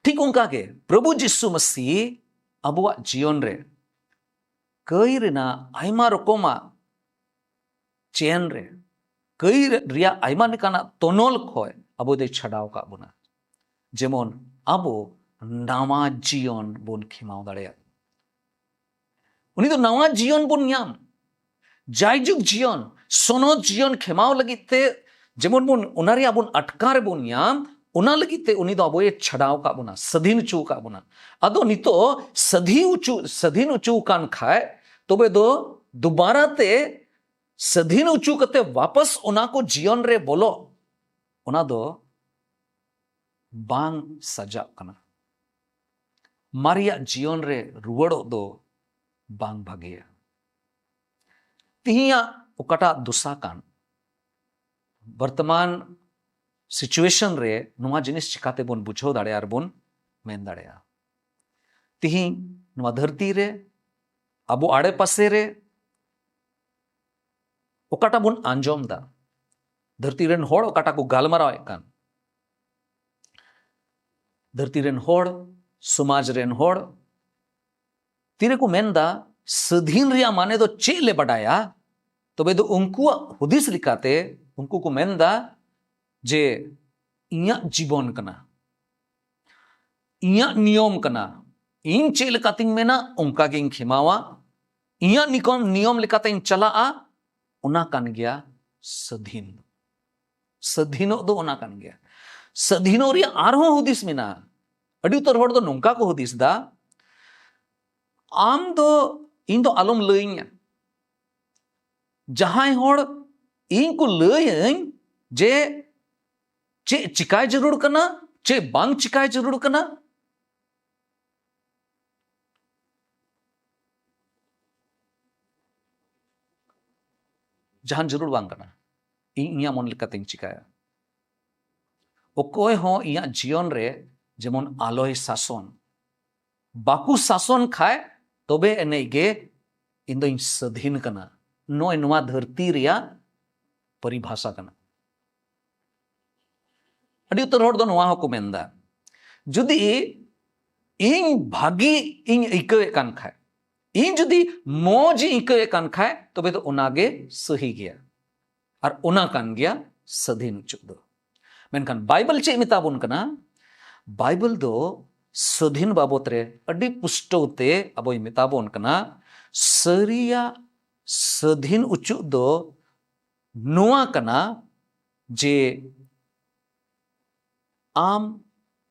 ᱴᱷᱤᱠ ᱚᱱᱠᱟ ᱜᱮ ᱯᱨᱚᱵᱷᱩ ᱡᱤᱥᱩ ᱢᱟᱹᱥᱤ ᱟᱵᱚᱣᱟᱜ ᱡᱤᱭᱚᱱ ᱨᱮ ᱠᱟᱹᱭ ᱨᱮᱱᱟᱜ ᱟᱭᱢᱟ ᱨᱚᱠᱚᱢᱟᱜ ᱪᱮᱱ ᱨᱮ, ᱠᱟᱹᱭ ᱨᱮᱭᱟᱜ ᱟᱭᱢᱟ ᱞᱮᱠᱟᱱᱟᱜ ᱛᱚᱱᱚᱞ ᱠᱷᱚᱱ ᱟᱵᱚ ᱫᱚᱭ ᱪᱷᱟᱰᱟᱣ ᱟᱠᱟᱫ ᱵᱚᱱᱟ᱾ ᱡᱮᱢᱚᱱ ᱟᱵᱚ ᱱᱟᱣᱟ ᱡᱤᱭᱚᱱ ᱵᱚᱱ ᱠᱷᱮᱢᱟᱣ ᱫᱟᱲᱮᱭᱟᱜ᱾ ᱩᱱᱤ ᱫᱚ ᱱᱟᱣᱟ ᱡᱤᱭᱚᱱ ᱵᱚᱱ ᱧᱟᱢ, ᱡᱟᱭᱡᱩᱜᱽ ᱡᱤᱭᱚᱱ, ᱥᱚᱱᱚᱛ ᱡᱤᱭᱚᱱ ᱠᱷᱮᱢᱟᱣ ᱞᱟᱹᱜᱤᱫ ᱛᱮ ᱡᱮᱢᱚᱱ ᱵᱚᱱ, ᱚᱱᱟ ᱨᱮᱭᱟᱜ ᱵᱚᱱ ᱟᱴᱠᱟᱨ ᱵᱚᱱ ᱧᱟᱢ, ᱚᱱᱟ ᱞᱟᱹᱜᱤᱫ ᱛᱮ ᱩᱱᱤ ᱫᱚ ᱟᱵᱚᱭ ᱪᱷᱟᱰᱟᱣ ᱟᱠᱟᱫ ᱵᱚᱱᱟ, ᱥᱟᱹᱫᱷᱤᱱ ᱦᱚᱪᱚ ᱟᱠᱟᱫ ᱵᱚᱱᱟ᱾ ᱟᱫᱚ ᱱᱤᱛᱚᱜ ᱥᱟᱹᱫᱷᱤ ᱦᱚᱪᱚ, ᱥᱟᱹᱫᱷᱤᱱ ᱦᱚᱪᱚ ᱟᱠᱟᱱ ᱠᱷᱟᱡ, ᱛᱚᱵᱮ ᱫᱚ ᱫᱩᱵᱟᱨᱟ ᱛᱮ ᱥᱟᱹᱫᱷᱤᱱ ᱦᱚᱪᱚ ᱠᱟᱛᱮ ᱣᱟᱯᱟᱥ ᱚᱱᱟ ᱠᱚ ᱡᱤᱭᱚᱱ ᱨᱮ ᱵᱚᱞᱚ, ᱚᱱᱟ ᱫᱚ ᱵᱟᱝ ᱥᱟᱡᱟᱜ ᱠᱟᱱᱟ᱾ ᱢᱟᱨᱮᱭᱟᱜ ᱡᱤᱭᱚᱱ ᱨᱮ ᱨᱩᱣᱟᱹᱲᱚᱜ ᱫᱚ ᱵᱟᱝ ᱵᱷᱟᱜᱮᱭᱟ᱾ ᱛᱤᱦᱤᱧᱟᱜ ᱚᱠᱟᱴᱟᱜ ᱫᱚᱥᱟ ᱠᱟᱱ, ᱵᱚᱨᱛᱚᱢᱟᱱ situation ᱨᱮ ᱱᱚᱣᱟ ᱡᱤᱱᱤᱥ ᱪᱤᱠᱟᱛᱮ ᱵᱚᱱ ᱵᱩᱡᱷᱟᱹᱣ ᱫᱟᱲᱮᱭᱟᱜᱼᱟ ᱟᱨ ᱵᱚᱱ ᱢᱮᱱ ᱫᱟᱲᱮᱭᱟᱜᱼᱟ? ᱛᱤᱦᱤᱧ ᱱᱚᱣᱟ ᱫᱷᱟᱹᱨᱛᱤ ᱨᱮ, ᱟᱵᱚ ᱟᱲᱮ ᱯᱟᱥᱮ ᱨᱮ ᱚᱠᱟᱴᱟᱜ ᱵᱚᱱ ᱟᱸᱡᱚᱢ ᱫᱟ, ᱫᱷᱟᱹᱨᱛᱤ ᱨᱮᱱ ᱦᱚᱲ ᱚᱠᱟᱴᱟᱜ ᱠᱚ ᱜᱟᱞᱢᱟᱨᱟᱣᱮᱫ ᱠᱟᱱ, ᱫᱷᱟᱹᱨᱛᱤ ᱨᱮᱱ ᱦᱚᱲ, ᱥᱚᱢᱟᱡᱽ ᱨᱮᱱ ᱦᱚᱲ ᱛᱤᱨᱮᱠᱚ ᱢᱮᱱᱫᱟ, "ᱥᱟᱹᱫᱷᱤᱱ ᱨᱮᱭᱟᱜ ᱢᱟᱱᱮ ᱫᱚ ᱪᱮᱫ ᱞᱮ ᱵᱟᱰᱟᱭᱟ?" ᱛᱚᱵᱮ ᱫᱚ ᱩᱱᱠᱩᱣᱟᱜ ᱦᱩᱫᱤᱥ ᱞᱮᱠᱟᱛᱮ ᱩᱱᱠᱩ ᱠᱚ ᱢᱮᱱᱫᱟ ᱡᱮ, "ᱤᱧᱟᱹᱜ ᱡᱤᱵᱚᱱ ᱠᱟᱱᱟ, ᱤᱧᱟᱹᱜ ᱱᱤᱭᱚᱢ ᱠᱟᱱᱟ, ᱤᱧ ᱪᱮᱫ ᱞᱮᱠᱟᱛᱤᱧ ᱢᱮᱱᱟ ᱚᱱᱠᱟ ᱜᱤᱧ ᱠᱷᱮᱢᱟᱣᱟ, ᱤᱧᱟᱹᱜ ᱱᱤᱠᱚᱢ, ᱱᱤᱭᱚᱢ ᱞᱮᱠᱟᱛᱤᱧ ᱪᱟᱞᱟᱜᱼᱟ", ᱚᱱᱟ ᱠᱟᱱ ᱜᱮᱭᱟ ᱥᱟᱹᱫᱷᱤᱱ᱾ ᱥᱟᱹᱫᱷᱤᱱᱚᱜ ᱫᱚ ᱚᱱᱟ ᱠᱟᱱ ᱜᱮᱭᱟ᱾ ᱥᱟᱹᱫᱷᱤᱱᱚᱜ ᱨᱮᱭᱟᱜ ᱟᱨᱦᱚᱸ ᱦᱩᱫᱤᱥ ᱢᱮᱱᱟᱜᱼᱟ᱾ ᱟᱹᱰᱤ ᱩᱛᱟᱹᱨ ᱦᱚᱲ ᱫᱚ ᱱᱚᱝᱠᱟ ᱠᱚ ᱦᱩᱫᱤᱥ ᱫᱟ, ᱟᱢ ᱫᱚ ᱤᱧ ᱫᱚ ᱟᱞᱚᱢ ᱞᱟᱹᱭᱟᱹᱧᱟ᱾ ᱡᱟᱦᱟᱸᱭ ᱦᱚᱲ ᱤᱧ ᱠᱚ ᱞᱟᱹᱭᱟᱹᱧ ᱡᱮ ᱪᱮᱫ ᱪᱤᱠᱟᱭ ᱡᱟᱹᱨᱩᱲ ᱠᱟᱱᱟ, ᱪᱮᱫ ᱵᱟᱝ ᱪᱤᱠᱟᱭ ᱡᱟᱹᱨᱩᱲ ᱠᱟᱱᱟ᱾ ᱡᱟᱦᱟᱱ ᱡᱟᱹᱨᱩᱲ ᱵᱟᱝ ᱠᱟᱱᱟ᱾ ᱤᱧ ᱤᱧᱟᱹᱜ ᱢᱚᱱ ᱞᱮᱠᱟᱛᱤᱧ ᱪᱤᱠᱟᱭᱟ᱾ ᱚᱠᱚᱭ ᱦᱚᱸ ᱤᱧᱟᱹᱜ ᱡᱤᱭᱚᱱ ᱨᱮ ᱡᱮᱢᱚᱱ ᱟᱞᱚᱭ ᱥᱟᱥᱚᱱ᱾ ᱵᱟᱠᱚ ᱥᱟᱥᱚᱱ ᱠᱷᱟᱡ ᱛᱚᱵᱮ ᱮᱱᱮᱡ ᱜᱮ ᱤᱧ ᱫᱚᱧ ᱥᱟᱹᱫᱷᱤᱱ ᱠᱟᱱᱟ᱾ ᱱᱚᱜᱼᱚᱭ ᱱᱚᱣᱟ ᱫᱷᱟᱹᱨᱛᱤ ᱨᱮᱭᱟᱜ ᱯᱚᱨᱤᱵᱷᱟᱥᱟ ᱠᱟᱱᱟ᱾ ᱟᱹᱰᱤ ᱩᱛᱟᱹᱨ ᱦᱚᱲ ᱫᱚ ᱱᱚᱣᱟ ᱦᱚᱸᱠᱚ ᱢᱮᱱᱫᱟ, ᱡᱩᱫᱤ ᱤᱧ ᱵᱷᱟᱹᱜᱤ ᱤᱧ ᱟᱹᱭᱠᱟᱹᱣᱮᱫ ᱠᱟᱱ ᱠᱷᱟᱡ, ᱤᱧ ᱡᱩᱫᱤ ᱢᱚᱡᱽ ᱤᱧ ᱟᱹᱭᱠᱟᱹᱣᱮᱫ ᱠᱟᱱ ᱠᱷᱟᱡ, ᱛᱚᱵᱮ ᱫᱚ ᱚᱱᱟᱜᱮ ᱥᱟᱹᱦᱤ ᱜᱮᱭᱟ᱾ ᱟᱨ ᱚᱱᱟ ᱠᱟᱱ ᱜᱮᱭᱟ ᱥᱟᱹᱫᱷᱤᱱ ᱚᱪᱚᱜ ᱫᱚ᱾ ᱢᱮᱱᱠᱷᱟᱱ ᱵᱟᱭᱵᱮᱞ ᱪᱮᱫ ᱢᱮᱛᱟ ᱵᱚᱱ ᱠᱟᱱᱟ? ᱵᱟᱭᱵᱮᱞ ᱫᱚ ᱥᱟᱹᱫᱷᱤᱱ ᱵᱟᱵᱚᱛ ᱨᱮ ᱟᱹᱰᱤ ᱯᱩᱥᱴᱟᱹᱣ ᱛᱮ ᱟᱵᱚᱭ ᱢᱮᱛᱟ ᱵᱚᱱ ᱠᱟᱱᱟ, ᱥᱟᱹᱨᱤᱭᱟᱜ ᱥᱟᱹᱫᱷᱤᱱ ᱚᱪᱚᱜ ᱫᱚ ᱱᱚᱣᱟ ᱠᱟᱱᱟ ᱡᱮ ᱟᱢ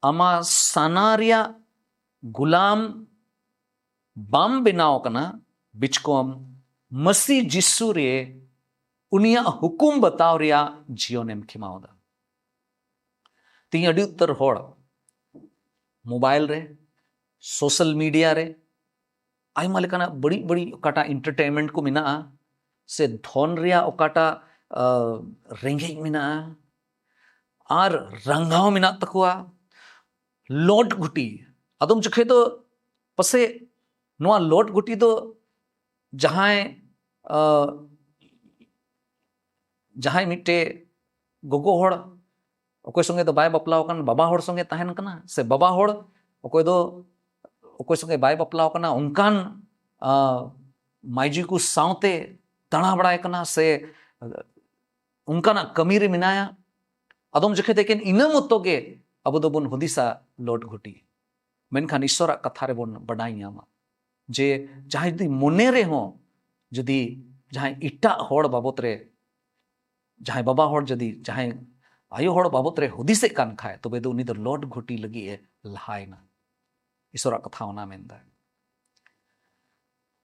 ᱟᱢᱟᱜ ᱥᱟᱱᱟ ᱨᱮᱭᱟᱜ ᱜᱩᱞᱟᱢ ᱵᱟᱢ ᱵᱮᱱᱟᱣ ᱠᱟᱱᱟ, ᱵᱤᱪᱠᱚᱢ ᱢᱟᱹᱥᱤ ᱡᱤᱥᱩ ᱨᱮ ᱩᱱᱤᱭᱟᱜ ᱦᱩᱠᱩᱢ ᱵᱟᱛᱟᱣ ᱨᱮᱭᱟᱜ ᱡᱤᱭᱚᱱᱮᱢ ᱠᱷᱮᱢᱟᱣ ᱮᱫᱟ᱾ ᱛᱮᱦᱮᱧ ᱟᱹᱰᱤ ᱩᱛᱟᱹᱨ ᱦᱚᱲ ᱢᱳᱵᱟᱭᱤᱞ ᱨᱮ, ᱥᱳᱥᱟᱞ ᱢᱤᱰᱤᱭᱟ ᱨᱮ ᱟᱭᱢᱟ ᱞᱮᱠᱟᱱᱟᱜ ᱵᱟᱹᱲᱤᱡ ᱵᱟᱹᱲᱤᱡ ᱚᱠᱟᱴᱟᱜ ᱮᱱᱴᱟᱨᱴᱮᱱᱢᱮᱱᱴ ᱠᱚ ᱢᱮᱱᱟᱜᱼᱟ, ᱥᱮ ᱫᱷᱚᱱ ᱨᱮᱭᱟᱜ ᱚᱠᱟᱴᱟᱜ ᱨᱮᱸᱜᱮᱡ ᱢᱮᱱᱟᱜᱼᱟ, ᱟᱨ ᱨᱟᱸᱜᱟᱣ ᱢᱮᱱᱟᱜ ᱛᱟᱠᱚᱣᱟ, ᱞᱚᱴ ᱜᱷᱩᱴᱤ᱾ ᱟᱫᱚᱢ ᱡᱚᱠᱷᱮᱡ ᱫᱚ ᱯᱟᱥᱮᱡ ᱱᱚᱣᱟ ᱞᱚᱴ ᱜᱷᱩᱴᱤ ᱫᱚ ᱡᱟᱦᱟᱸᱭ ᱡᱟᱦᱟᱸᱭ ᱢᱤᱫᱴᱮᱡ ᱜᱚᱜᱚ ᱦᱚᱲ ᱚᱠᱚᱭ ᱥᱚᱸᱜᱮ ᱫᱚ ᱵᱟᱭ ᱵᱟᱯᱞᱟ ᱟᱠᱟᱱ, ᱵᱟᱵᱟ ᱦᱚᱲ ᱥᱚᱸᱜᱮ ᱛᱟᱦᱮᱱ ᱠᱟᱱᱟ, ᱥᱮ ᱵᱟᱵᱟ ᱦᱚᱲ ᱚᱠᱚᱭ ᱫᱚ ᱚᱠᱚᱭ ᱥᱚᱸᱜᱮ ᱵᱟᱭ ᱵᱟᱯᱞᱟ ᱟᱠᱟᱱᱟ, ᱚᱱᱠᱟᱱ ᱢᱟᱹᱭᱡᱩ ᱠᱚ ᱥᱟᱶᱛᱮ ᱫᱟᱬᱟ ᱵᱟᱲᱟᱭ ᱠᱟᱱᱟ, ᱥᱮ ᱚᱱᱠᱟᱱᱟᱜ ᱠᱟᱹᱢᱤ ᱨᱮ ᱢᱮᱱᱟᱭᱟ᱾ ᱟᱫᱚᱢ ᱡᱚᱠᱷᱮᱡ ᱫᱚ ᱮᱠᱮᱱ ᱤᱱᱟᱹ ᱢᱚᱛᱚ ᱜᱮ ᱟᱵᱚ ᱫᱚᱵᱚᱱ ᱦᱩᱫᱤᱥᱟ ᱞᱚᱴ ᱜᱷᱩᱴᱤ᱾ ᱢᱮᱱᱠᱷᱟᱱ ᱤᱥᱚᱨᱟᱜ ᱠᱟᱛᱷᱟ ᱨᱮᱵᱚᱱ ᱵᱟᱰᱟᱭ ᱧᱟᱢᱟ ᱡᱮ ᱡᱟᱦᱟᱸᱭ ᱡᱩᱫᱤ ᱢᱚᱱᱮ ᱨᱮᱦᱚᱸ ᱡᱩᱫᱤ ᱡᱟᱦᱟᱸᱭ ᱮᱴᱟᱜ ᱦᱚᱲ ᱵᱟᱵᱚᱛ ᱨᱮ, ᱡᱟᱦᱟᱸᱭ ᱵᱟᱵᱟ ᱦᱚᱲ ᱡᱩᱫᱤ ᱡᱟᱦᱟᱸᱭ ᱟᱭᱳ ᱦᱚᱲ ᱵᱟᱵᱚᱛ ᱨᱮ ᱦᱩᱫᱤᱥᱮᱫ ᱠᱟᱱ ᱠᱷᱟᱡ, ᱛᱚᱵᱮ ᱫᱚ ᱩᱱᱤ ᱫᱚ ᱞᱚᱴ ᱜᱷᱩᱴᱤ ᱞᱟᱹᱜᱤᱫ ᱮ ᱞᱟᱦᱟᱭᱮᱱᱟ᱾ ᱤᱥᱚᱨᱟᱜ ᱠᱟᱛᱷᱟ ᱚᱱᱟ ᱢᱮᱱᱫᱟ᱾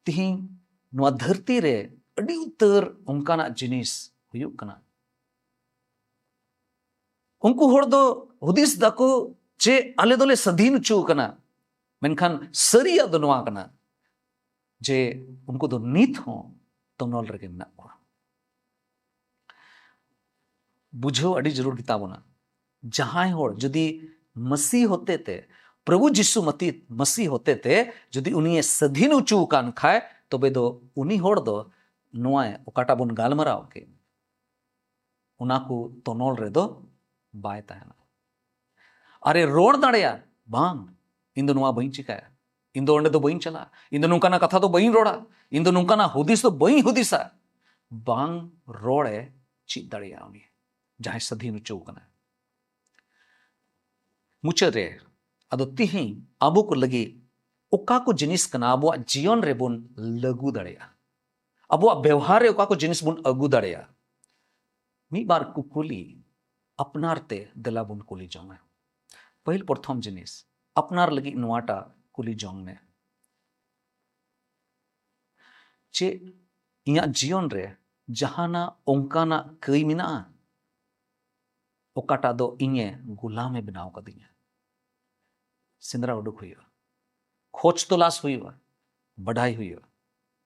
ᱛᱤᱦᱤᱧ ᱱᱚᱣᱟ ᱫᱷᱟᱹᱨᱛᱤ ᱨᱮ ᱟᱹᱰᱤ ᱩᱛᱟᱹᱨ ᱚᱱᱠᱟᱱᱟᱜ ᱡᱤᱱᱤᱥ ᱦᱩᱭᱩᱜ ᱠᱟᱱᱟ᱾ ᱩᱱᱠᱩ ᱦᱚᱲ ᱫᱚ ᱦᱩᱫᱤᱥ ᱫᱟᱠᱚ ᱡᱮ ᱟᱞᱮ ᱫᱚᱞᱮ ᱥᱟᱹᱫᱷᱤᱱ ᱦᱚᱪᱚ ᱟᱠᱟᱱᱟ, ᱢᱮᱱᱠᱷᱟᱱ ᱥᱟᱹᱨᱤᱭᱟᱜ ᱫᱚ ᱱᱚᱣᱟ ᱠᱟᱱᱟ ᱡᱮ ᱩᱱᱠᱩ ᱫᱚ ᱱᱤᱛ ᱦᱚᱸ ᱛᱚᱱᱚᱞ ᱨᱮᱜᱮ ᱢᱮᱱᱟᱜ ᱠᱚᱣᱟ᱾ ᱵᱩᱡᱷᱟᱹᱣ ᱟᱹᱰᱤ ᱡᱟᱹᱨᱩᱲ ᱜᱮᱛᱟ ᱵᱚᱱᱟ᱾ ᱡᱟᱦᱟᱸᱭ ᱦᱚᱲ ᱡᱩᱫᱤ ᱢᱟᱹᱥᱤ ᱦᱚᱛᱮ ᱛᱮ, ᱯᱨᱚᱵᱷᱩ ᱡᱤᱥᱩ ᱢᱟᱛᱤ-, ᱢᱟᱹᱥᱤ ᱦᱚᱛᱮ ᱛᱮ ᱡᱩᱫᱤ ᱩᱱᱤᱭᱮ ᱥᱟᱹᱫᱷᱤᱱ ᱦᱚᱪᱚ ᱟᱠᱟᱱ ᱠᱷᱟᱡ, ᱛᱚᱵᱮ ᱫᱚ ᱩᱱᱤ ᱦᱚᱲ ᱫᱚ ᱱᱚᱣᱟ ᱚᱠᱟᱴᱟᱜ ᱵᱚᱱ ᱜᱟᱞᱢᱟᱨᱟᱣ ᱠᱮᱫ, ᱚᱱᱟ ᱠᱚ ᱛᱚᱱᱚᱞ ᱨᱮᱫᱚ ᱵᱟᱭ ᱛᱟᱦᱮᱱᱟ᱾ ᱟᱨᱮ ᱨᱚᱲ ᱫᱟᱲᱮᱭᱟᱜᱼᱟ, "ᱵᱟᱝ, ᱤᱧ ᱫᱚ ᱱᱚᱣᱟ ᱵᱟᱹᱧ ᱪᱤᱠᱟᱹᱭᱟ, ᱤᱧ ᱫᱚ ᱚᱸᱰᱮ ᱫᱚ ᱵᱟᱹᱧ ᱪᱟᱞᱟᱜᱼᱟ, ᱤᱧ ᱫᱚ ᱱᱚᱝᱠᱟᱱᱟᱜ ᱠᱟᱛᱷᱟ ᱫᱚ ᱵᱟᱹᱧ ᱨᱚᱲᱟ, ᱤᱧ ᱫᱚ ᱱᱚᱝᱠᱟᱱᱟᱜ ᱦᱩᱫᱤᱥ ᱫᱚ ᱵᱟᱹᱧ ᱦᱩᱫᱤᱥᱟ", ᱵᱟᱝ ᱨᱚᱲᱮ ᱪᱮᱫ ᱫᱟᱲᱮᱭᱟᱜᱼᱟ ᱩᱱᱤ, ᱡᱟᱦᱟᱸᱭ ᱥᱟᱹᱫᱷᱤᱱ ᱦᱚᱪᱚ ᱟᱠᱟᱱᱟ᱾ ᱢᱩᱪᱟᱹᱫ ᱨᱮ, ᱟᱫᱚ ᱛᱤᱦᱤᱧ ᱟᱵᱚ ᱠᱚ ᱞᱟᱹᱜᱤᱫ ᱚᱠᱟ ᱠᱚ ᱡᱤᱱᱤᱥ ᱠᱟᱱᱟ ᱟᱵᱚᱣᱟᱜ ᱡᱤᱭᱚᱱ ᱨᱮᱵᱚᱱ ᱞᱟᱹᱜᱩ ᱫᱟᱲᱮᱭᱟᱜᱼᱟ, ᱟᱵᱚᱣᱟᱜ ᱵᱮᱣᱦᱟᱨ ᱨᱮ ᱚᱠᱟ ᱠᱚ ᱡᱤᱱᱤᱥ ᱵᱚᱱ ᱟᱹᱜᱩ ᱫᱟᱲᱮᱭᱟᱜᱼᱟ? ᱢᱤᱫ ᱵᱟᱨ ᱠᱩᱠᱞᱤ ᱟᱯᱱᱟᱨ ᱛᱮ ᱫᱮᱞᱟ ᱵᱚᱱ ᱠᱩᱞᱤ ᱡᱚᱝᱟ᱾ ᱯᱟᱹᱦᱤᱞ ᱯᱨᱚᱛᱷᱚᱢ ᱡᱤᱱᱤᱥ, ᱟᱯᱱᱟᱨ ᱞᱟᱹᱜᱤᱫ ᱱᱚᱣᱟᱴᱟᱜ ᱠᱩᱞᱤ ᱡᱚᱝ ᱢᱮ, "ᱪᱮᱫ ᱤᱧᱟᱹᱜ ᱡᱤᱭᱚᱱ ᱨᱮ ᱡᱟᱦᱟᱱᱟᱜ ᱚᱱᱠᱟᱱᱟᱜ ᱠᱟᱹᱭ ᱢᱮᱱᱟᱜᱼᱟ, ᱚᱠᱟᱴᱟᱜ ᱫᱚ ᱤᱧᱮ ᱜᱩᱞᱟᱢᱮ ᱵᱮᱱᱟᱣ ᱠᱟᱫᱤᱧᱟ?" ᱥᱮᱸᱫᱽᱨᱟ ᱩᱰᱩᱠ ᱦᱩᱭᱩᱜᱼᱟ, ᱠᱷᱚᱡᱽ ᱛᱚᱞᱟᱥ ᱦᱩᱭᱩᱜᱼᱟ, ᱵᱟᱰᱟᱭ ᱦᱩᱭᱩᱜᱼᱟ᱾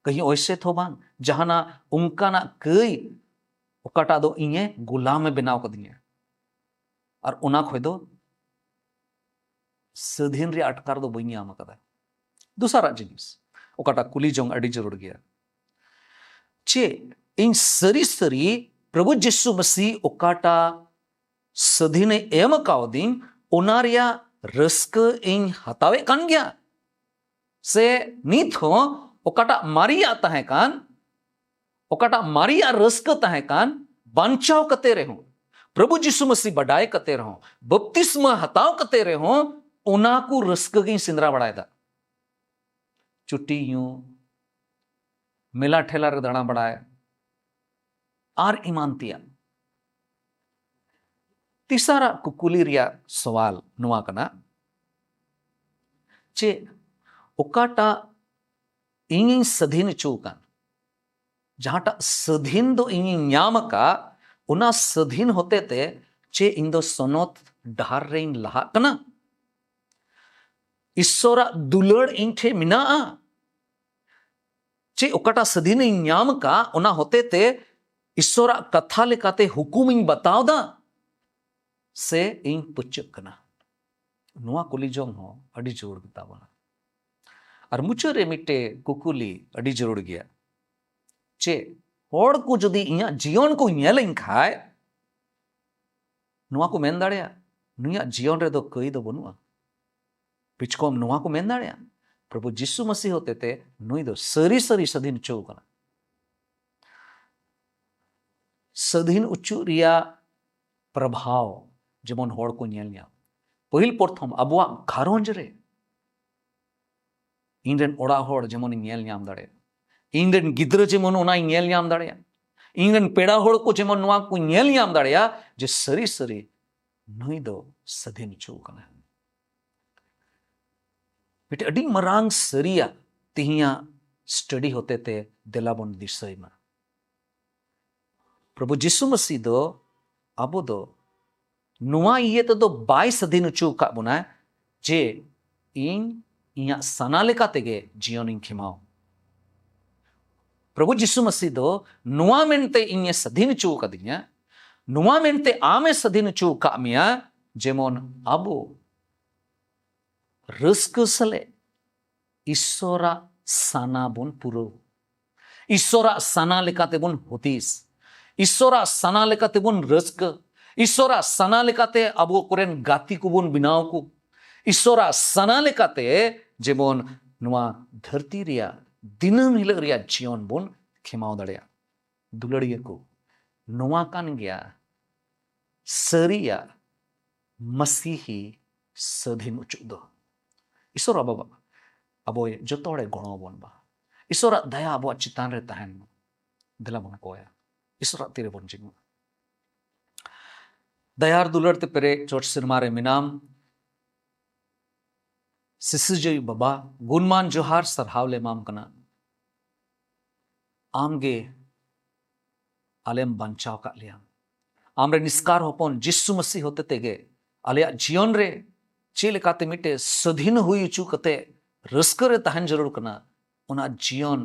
ᱠᱟᱹᱦᱤ ᱚᱭᱥᱮ ᱛᱷᱚ ᱵᱟᱝ, ᱡᱟᱦᱟᱱᱟᱜ ᱚᱱᱠᱟᱱᱟᱜ ᱠᱟᱹᱭ ᱚᱠᱟᱴᱟᱜ ᱫᱚ ᱤᱧᱮ ᱜᱩᱞᱟᱢᱮ ᱵᱮᱱᱟᱣ ᱠᱟᱫᱤᱧᱟ, ᱟᱨ ᱚᱱᱟ ᱠᱷᱚᱡ ᱫᱚ ᱥᱟᱹᱫᱷᱤᱱ ᱨᱮᱭᱟᱜ ᱟᱴᱠᱟᱨ ᱫᱚ ᱵᱟᱹᱧ ᱧᱟᱢ ᱟᱠᱟᱫᱟ᱾ ᱫᱚᱥᱟᱨᱟᱜ ᱡᱤᱱᱤᱥ, ᱚᱠᱟᱴᱟᱜ ᱠᱩᱞᱤ ᱡᱚᱝ ᱟᱹᱰᱤ ᱡᱟᱹᱨᱩᱲ ᱜᱮᱭᱟ, ᱪᱮᱫ ᱤᱧ ᱥᱟᱹᱨᱤ ᱥᱟᱹᱨᱤ ᱯᱨᱚᱵᱷᱩ ᱡᱤᱥᱩ ᱢᱟᱹᱥᱤ ᱚᱠᱟᱴᱟᱜ ᱥᱟᱹᱫᱷᱤᱱᱮ ᱮᱢ ᱠᱟᱣᱫᱤᱧ, ᱚᱱᱟ ᱨᱮᱭᱟᱜ ᱨᱟᱹᱥᱠᱟᱹ ᱤᱧ ᱦᱟᱛᱟᱣᱮᱫ ᱠᱟᱱ ᱜᱮᱭᱟ? ᱥᱮ ᱱᱤᱛ ᱦᱚᱸ ᱚᱠᱟᱴᱟᱜ ᱢᱟᱨᱮᱭᱟᱜ ᱛᱟᱦᱮᱸ ᱠᱟᱱ, ᱚᱠᱟᱴᱟᱜ ᱢᱟᱨᱮᱭᱟᱜ ᱨᱟᱹᱥᱠᱟᱹ ᱛᱟᱦᱮᱸ ᱠᱟᱱ, ᱵᱟᱧᱪᱟᱣ ᱠᱟᱛᱮ ᱨᱮᱦᱚᱸ, ᱯᱨᱚᱵᱷᱩ ᱡᱤᱥᱩ ᱢᱟᱹᱥᱤ ᱵᱟᱰᱟᱭ ᱠᱟᱛᱮ ᱨᱮᱦᱚᱸ, ᱵᱟᱯᱛᱤᱥᱢᱟ ᱦᱟᱛᱟᱣ ᱠᱟᱛᱮ ᱨᱮᱦᱚᱸ, ᱚᱱᱟ ᱠᱚ ᱨᱟᱹᱥᱠᱟᱹ ᱜᱤᱧ ᱥᱮᱸᱫᱽᱨᱟ ᱵᱟᱲᱟᱭᱮᱫᱟ? ᱪᱩᱴᱤ ᱧᱩ, ᱢᱮᱞᱟ ᱴᱷᱮᱞᱟ ᱨᱮ ᱫᱟᱬᱟ ᱵᱟᱲᱟᱭ, ᱟᱨ ᱮᱢᱟᱱ ᱛᱮᱭᱟᱜ᱾ ᱛᱮᱥᱟᱨᱟᱜ ᱠᱩᱠᱞᱤ ᱨᱮᱭᱟᱜ ᱥᱚᱣᱟᱞ ᱱᱚᱣᱟ ᱠᱟᱱᱟ, ᱪᱮᱫ ᱚᱠᱟᱴᱟᱜ ᱤᱧᱤᱧ ᱥᱟᱹᱫᱷᱤᱱ ᱦᱚᱪᱚ ᱟᱠᱟᱱ, ᱡᱟᱦᱟᱸᱴᱟᱜ ᱥᱟᱹᱫᱷᱤᱱ ᱫᱚ ᱤᱧᱤᱧ ᱧᱟᱢ ᱟᱠᱟᱫ, ᱚᱱᱟ ᱥᱟᱹᱫᱷᱤᱱ ᱦᱚᱛᱮ ᱛᱮ ᱪᱮᱫ ᱤᱧ ᱫᱚ ᱥᱚᱱᱚᱛ ᱰᱟᱦᱟᱨ ᱨᱮᱧ ᱞᱟᱦᱟᱜ ᱠᱟᱱᱟ? ᱤᱥᱥᱚᱨᱟᱜ ᱫᱩᱞᱟᱹᱲ ᱤᱧ ᱴᱷᱮᱱ ᱢᱮᱱᱟᱜᱼᱟ? ᱪᱮᱫ ᱚᱠᱟᱴᱟᱜ ᱥᱟᱹᱫᱷᱤᱱ ᱤᱧ ᱧᱟᱢ ᱟᱠᱟᱫ, ᱚᱱᱟ ᱦᱚᱛᱮ ᱛᱮ ᱤᱥᱥᱚᱨᱟᱜ ᱠᱟᱛᱷᱟ ᱞᱮᱠᱟᱛᱮ ᱦᱩᱠᱩᱢ ᱤᱧ ᱵᱟᱛᱟᱣ ᱮᱫᱟ? ᱥᱮ ᱤᱧ ᱯᱟᱹᱪᱟᱹᱜ ᱠᱟᱱᱟ? ᱱᱚᱣᱟ ᱠᱩᱞᱤ ᱡᱚᱝ ᱦᱚᱸ ᱟᱹᱰᱤ ᱡᱟᱹᱨᱩᱲ ᱜᱮᱛᱟ ᱵᱚᱱᱟ᱾ ᱟᱨ ᱢᱩᱪᱟᱹᱫ ᱨᱮ ᱢᱤᱫᱴᱮᱡ ᱠᱩᱠᱞᱤ ᱟᱹᱰᱤ ᱡᱟᱹᱨᱩᱲ ᱜᱮᱭᱟ, ᱪᱮᱫ ᱦᱚᱲ ᱠᱚ ᱡᱩᱫᱤ ᱤᱧᱟᱹᱜ ᱡᱤᱭᱚᱱ ᱠᱚ ᱧᱮᱞᱟᱹᱧ ᱠᱷᱟᱡ, ᱱᱚᱣᱟ ᱠᱚ ᱢᱮᱱ ᱫᱟᱲᱮᱭᱟᱜᱼᱟ, "ᱱᱩᱭᱟᱜ ᱡᱤᱭᱚᱱ ᱨᱮᱫᱚ ᱠᱟᱹᱭ ᱫᱚ ᱵᱟᱹᱱᱩᱜᱼᱟ"? ᱵᱤᱪᱠᱚᱢ ᱱᱚᱣᱟ ᱠᱚ ᱢᱮᱱ ᱫᱟᱲᱮᱭᱟᱜᱼᱟ, "ᱯᱨᱚᱵᱷᱩ ᱡᱤᱥᱩ ᱢᱟᱹᱥᱤ ᱦᱚᱛᱮ ᱛᱮ ᱱᱩᱭ ᱫᱚ ᱥᱟᱹᱨᱤ ᱥᱟᱹᱨᱤ ᱥᱟᱹᱫᱷᱤᱱ ᱦᱚᱪᱚ ᱟᱠᱟᱱᱟ"? ᱥᱟᱹᱫᱷᱤᱱ ᱚᱪᱚᱜ ᱨᱮᱭᱟᱜ ᱯᱨᱚᱵᱷᱟᱣ ᱡᱮᱢᱚᱱ ᱦᱚᱲ ᱠᱚ ᱧᱮᱞ ᱧᱟᱢ᱾ ᱯᱟᱹᱦᱤᱞ ᱯᱨᱚᱛᱷᱚᱢ ᱟᱵᱚᱣᱟᱜ ᱜᱷᱟᱨᱚᱸᱡᱽ ᱨᱮ ᱤᱧ ᱨᱮᱱ ᱚᱲᱟᱜ ᱦᱚᱲ ᱡᱮᱢᱚᱱᱤᱧ ᱧᱮᱞ ᱧᱟᱢ ᱫᱟᱲᱮᱭᱟᱜ, ᱤᱧ ᱨᱮᱱ ᱜᱤᱫᱽᱨᱟᱹ ᱡᱮᱢᱚᱱ ᱚᱱᱟᱧ ᱧᱮᱞ ᱧᱟᱢ ᱫᱟᱲᱮᱭᱟᱜ, ᱤᱧ ᱨᱮᱱ ᱯᱮᱲᱟ ᱦᱚᱲ ᱠᱚ ᱡᱮᱢᱚᱱ ᱱᱚᱣᱟ ᱠᱚ ᱧᱮᱞ ᱧᱟᱢ ᱫᱟᱲᱮᱭᱟᱜ ᱡᱮ ᱥᱟᱹᱨᱤ ᱥᱟᱹᱨᱤ ᱱᱩᱭ ᱫᱚ ᱥᱟᱹᱫᱷᱤᱱ ᱦᱚᱪᱚ ᱟᱠᱟᱱᱟ᱾ ᱢᱤᱫᱴᱮᱡ ᱟᱹᱰᱤ ᱢᱟᱨᱟᱝ ᱥᱟᱹᱨᱤᱭᱟᱜ ᱛᱮᱦᱮᱧᱟᱜ ᱥᱴᱟᱰᱤ ᱦᱚᱛᱮ ᱛᱮ ᱫᱮᱞᱟ ᱵᱚᱱ ᱫᱤᱥᱟᱹᱭ ᱢᱟ᱾ ᱯᱨᱚᱵᱷᱩ ᱡᱤᱥᱩ ᱢᱟᱹᱥᱤ ᱫᱚ ᱟᱵᱚ ᱫᱚ ᱱᱚᱣᱟ ᱤᱭᱟᱹ ᱛᱮᱫᱚ ᱵᱟᱭ ᱥᱟᱹᱫᱷᱤᱱ ᱦᱚᱪᱚ ᱟᱠᱟᱫ ᱵᱚᱱᱟ ᱡᱮ ᱤᱧ ᱤᱧᱟᱹᱜ ᱥᱟᱱᱟ ᱞᱮᱠᱟ ᱛᱮᱜᱮ ᱡᱤᱭᱚᱱᱤᱧ ᱠᱷᱮᱢᱟᱣ᱾ ᱯᱨᱚᱵᱷᱩ ᱡᱤᱥᱩ ᱢᱟᱹᱥᱤ ᱫᱚ ᱱᱚᱣᱟ ᱢᱮᱱᱛᱮ ᱤᱧᱮ ᱥᱟᱹᱫᱷᱤᱱ ᱦᱚᱪᱚ ᱟᱠᱟᱫᱤᱧᱟ, ᱱᱚᱣᱟ ᱢᱮᱱᱛᱮ ᱟᱢᱮ ᱥᱟᱹᱫᱷᱤᱱ ᱦᱚᱪᱚ ᱟᱠᱟᱫ ᱢᱮᱭᱟ, ᱡᱮᱢᱚᱱ ᱟᱵᱚ ᱨᱟᱹᱥᱠᱟᱹ ᱥᱟᱞᱮ ᱤᱥᱥᱚᱨᱟᱜ ᱥᱟᱱᱟ ᱵᱚᱱ ᱯᱩᱨᱟᱹᱣ, ᱤᱥᱥᱚᱨᱟᱜ ᱥᱟᱱᱟ ᱞᱮᱠᱟᱛᱮ ᱵᱚᱱ ᱦᱩᱫᱤᱥ, ᱤᱥᱥᱚᱨᱟᱜ ᱥᱟᱱᱟ ᱞᱮᱠᱟᱛᱮ ᱵᱚᱱ ᱨᱟᱹᱥᱠᱟᱹ, ᱤᱥᱥᱚᱨᱟᱜ ᱥᱟᱱᱟ ᱞᱮᱠᱟᱛᱮ ᱟᱵᱚ ᱠᱚᱨᱮᱱ ᱜᱟᱛᱮ ᱠᱚᱵᱚᱱ ᱵᱮᱱᱟᱣ ᱠᱚ, ᱤᱥᱥᱚᱨᱟᱜ ᱥᱟᱱᱟ ᱞᱮᱠᱟᱛᱮ ᱡᱮᱢᱚᱱ ᱱᱚᱣᱟ ᱫᱷᱟᱹᱨᱛᱤ ᱨᱮᱭᱟᱜ ᱫᱤᱱᱟᱹᱢ ᱦᱤᱞᱳᱜ ᱨᱮᱭᱟᱜ ᱡᱤᱭᱚᱱ ᱵᱚᱱ ᱠᱷᱮᱢᱟᱣ ᱫᱟᱲᱮᱭᱟᱜᱼᱟ᱾ ᱫᱩᱞᱟᱹᱲᱤᱭᱟᱹ ᱠᱚ, ᱱᱚᱣᱟ ᱠᱟᱱ ᱜᱮᱭᱟ ᱥᱟᱹᱨᱤᱭᱟᱜ ᱢᱟᱹᱥᱤᱦᱤ ᱥᱟᱹᱫᱷᱤᱱ ᱚᱪᱚᱜ ᱫᱚ᱾ ᱤᱥᱚᱨ ᱟᱵᱚ, ᱟᱵᱚ ᱡᱚᱛᱚ ᱦᱚᱲᱮ ᱜᱚᱲᱚ ᱟᱵᱚᱱ ᱢᱟ᱾ ᱤᱥᱚᱨᱟᱜ ᱫᱟᱭᱟ ᱟᱵᱚᱣᱟᱜ ᱪᱮᱛᱟᱱ ᱨᱮ ᱛᱟᱦᱮᱱ ᱢᱟ᱾ ᱫᱮᱞᱟ ᱵᱚᱱ ᱠᱚᱭᱟ, ᱤᱥᱚᱨᱟᱜ ᱛᱤᱨᱮ ᱵᱚᱱ ᱡᱤᱢᱟᱹ᱾ ᱫᱟᱭᱟᱨ ᱫᱩᱞᱟᱹᱲ ᱛᱮ ᱯᱮᱨᱮᱡ ᱪᱚᱴ ᱥᱮᱨᱢᱟ ᱨᱮ ᱢᱮᱱᱟᱢ, ᱥᱤᱥᱤᱨᱡᱟᱹᱣᱤᱡ ᱵᱟᱵᱟ, ᱜᱩᱱᱢᱟᱱ ᱡᱚᱦᱟᱨ ᱥᱟᱨᱦᱟᱣ ᱞᱮ ᱮᱢᱟᱢ ᱠᱟᱱᱟ᱾ ᱟᱢᱜᱮ ᱟᱞᱮᱢ ᱵᱟᱧᱪᱟᱣ ᱟᱠᱟᱫ ᱞᱮᱭᱟ᱾ ᱟᱢᱨᱮ ᱱᱤᱥᱠᱟᱨ ᱦᱚᱯᱚᱱ ᱡᱤᱥᱩ ᱢᱟᱹᱥᱤ ᱦᱚᱛᱮ ᱛᱮᱜᱮ ᱟᱞᱮᱭᱟᱜ ᱡᱤᱭᱚᱱ ᱨᱮ ᱪᱮᱫ ᱞᱮᱠᱟᱛᱮ ᱢᱤᱫᱴᱮᱡ ᱥᱟᱹᱫᱷᱤᱱ ᱦᱩᱭ ᱦᱚᱪᱚ ᱠᱟᱛᱮ ᱨᱟᱹᱥᱠᱟᱹ ᱨᱮ ᱛᱟᱦᱮᱱ ᱡᱟᱹᱨᱩᱲ ᱠᱟᱱᱟ, ᱚᱱᱟ ᱡᱤᱭᱚᱱ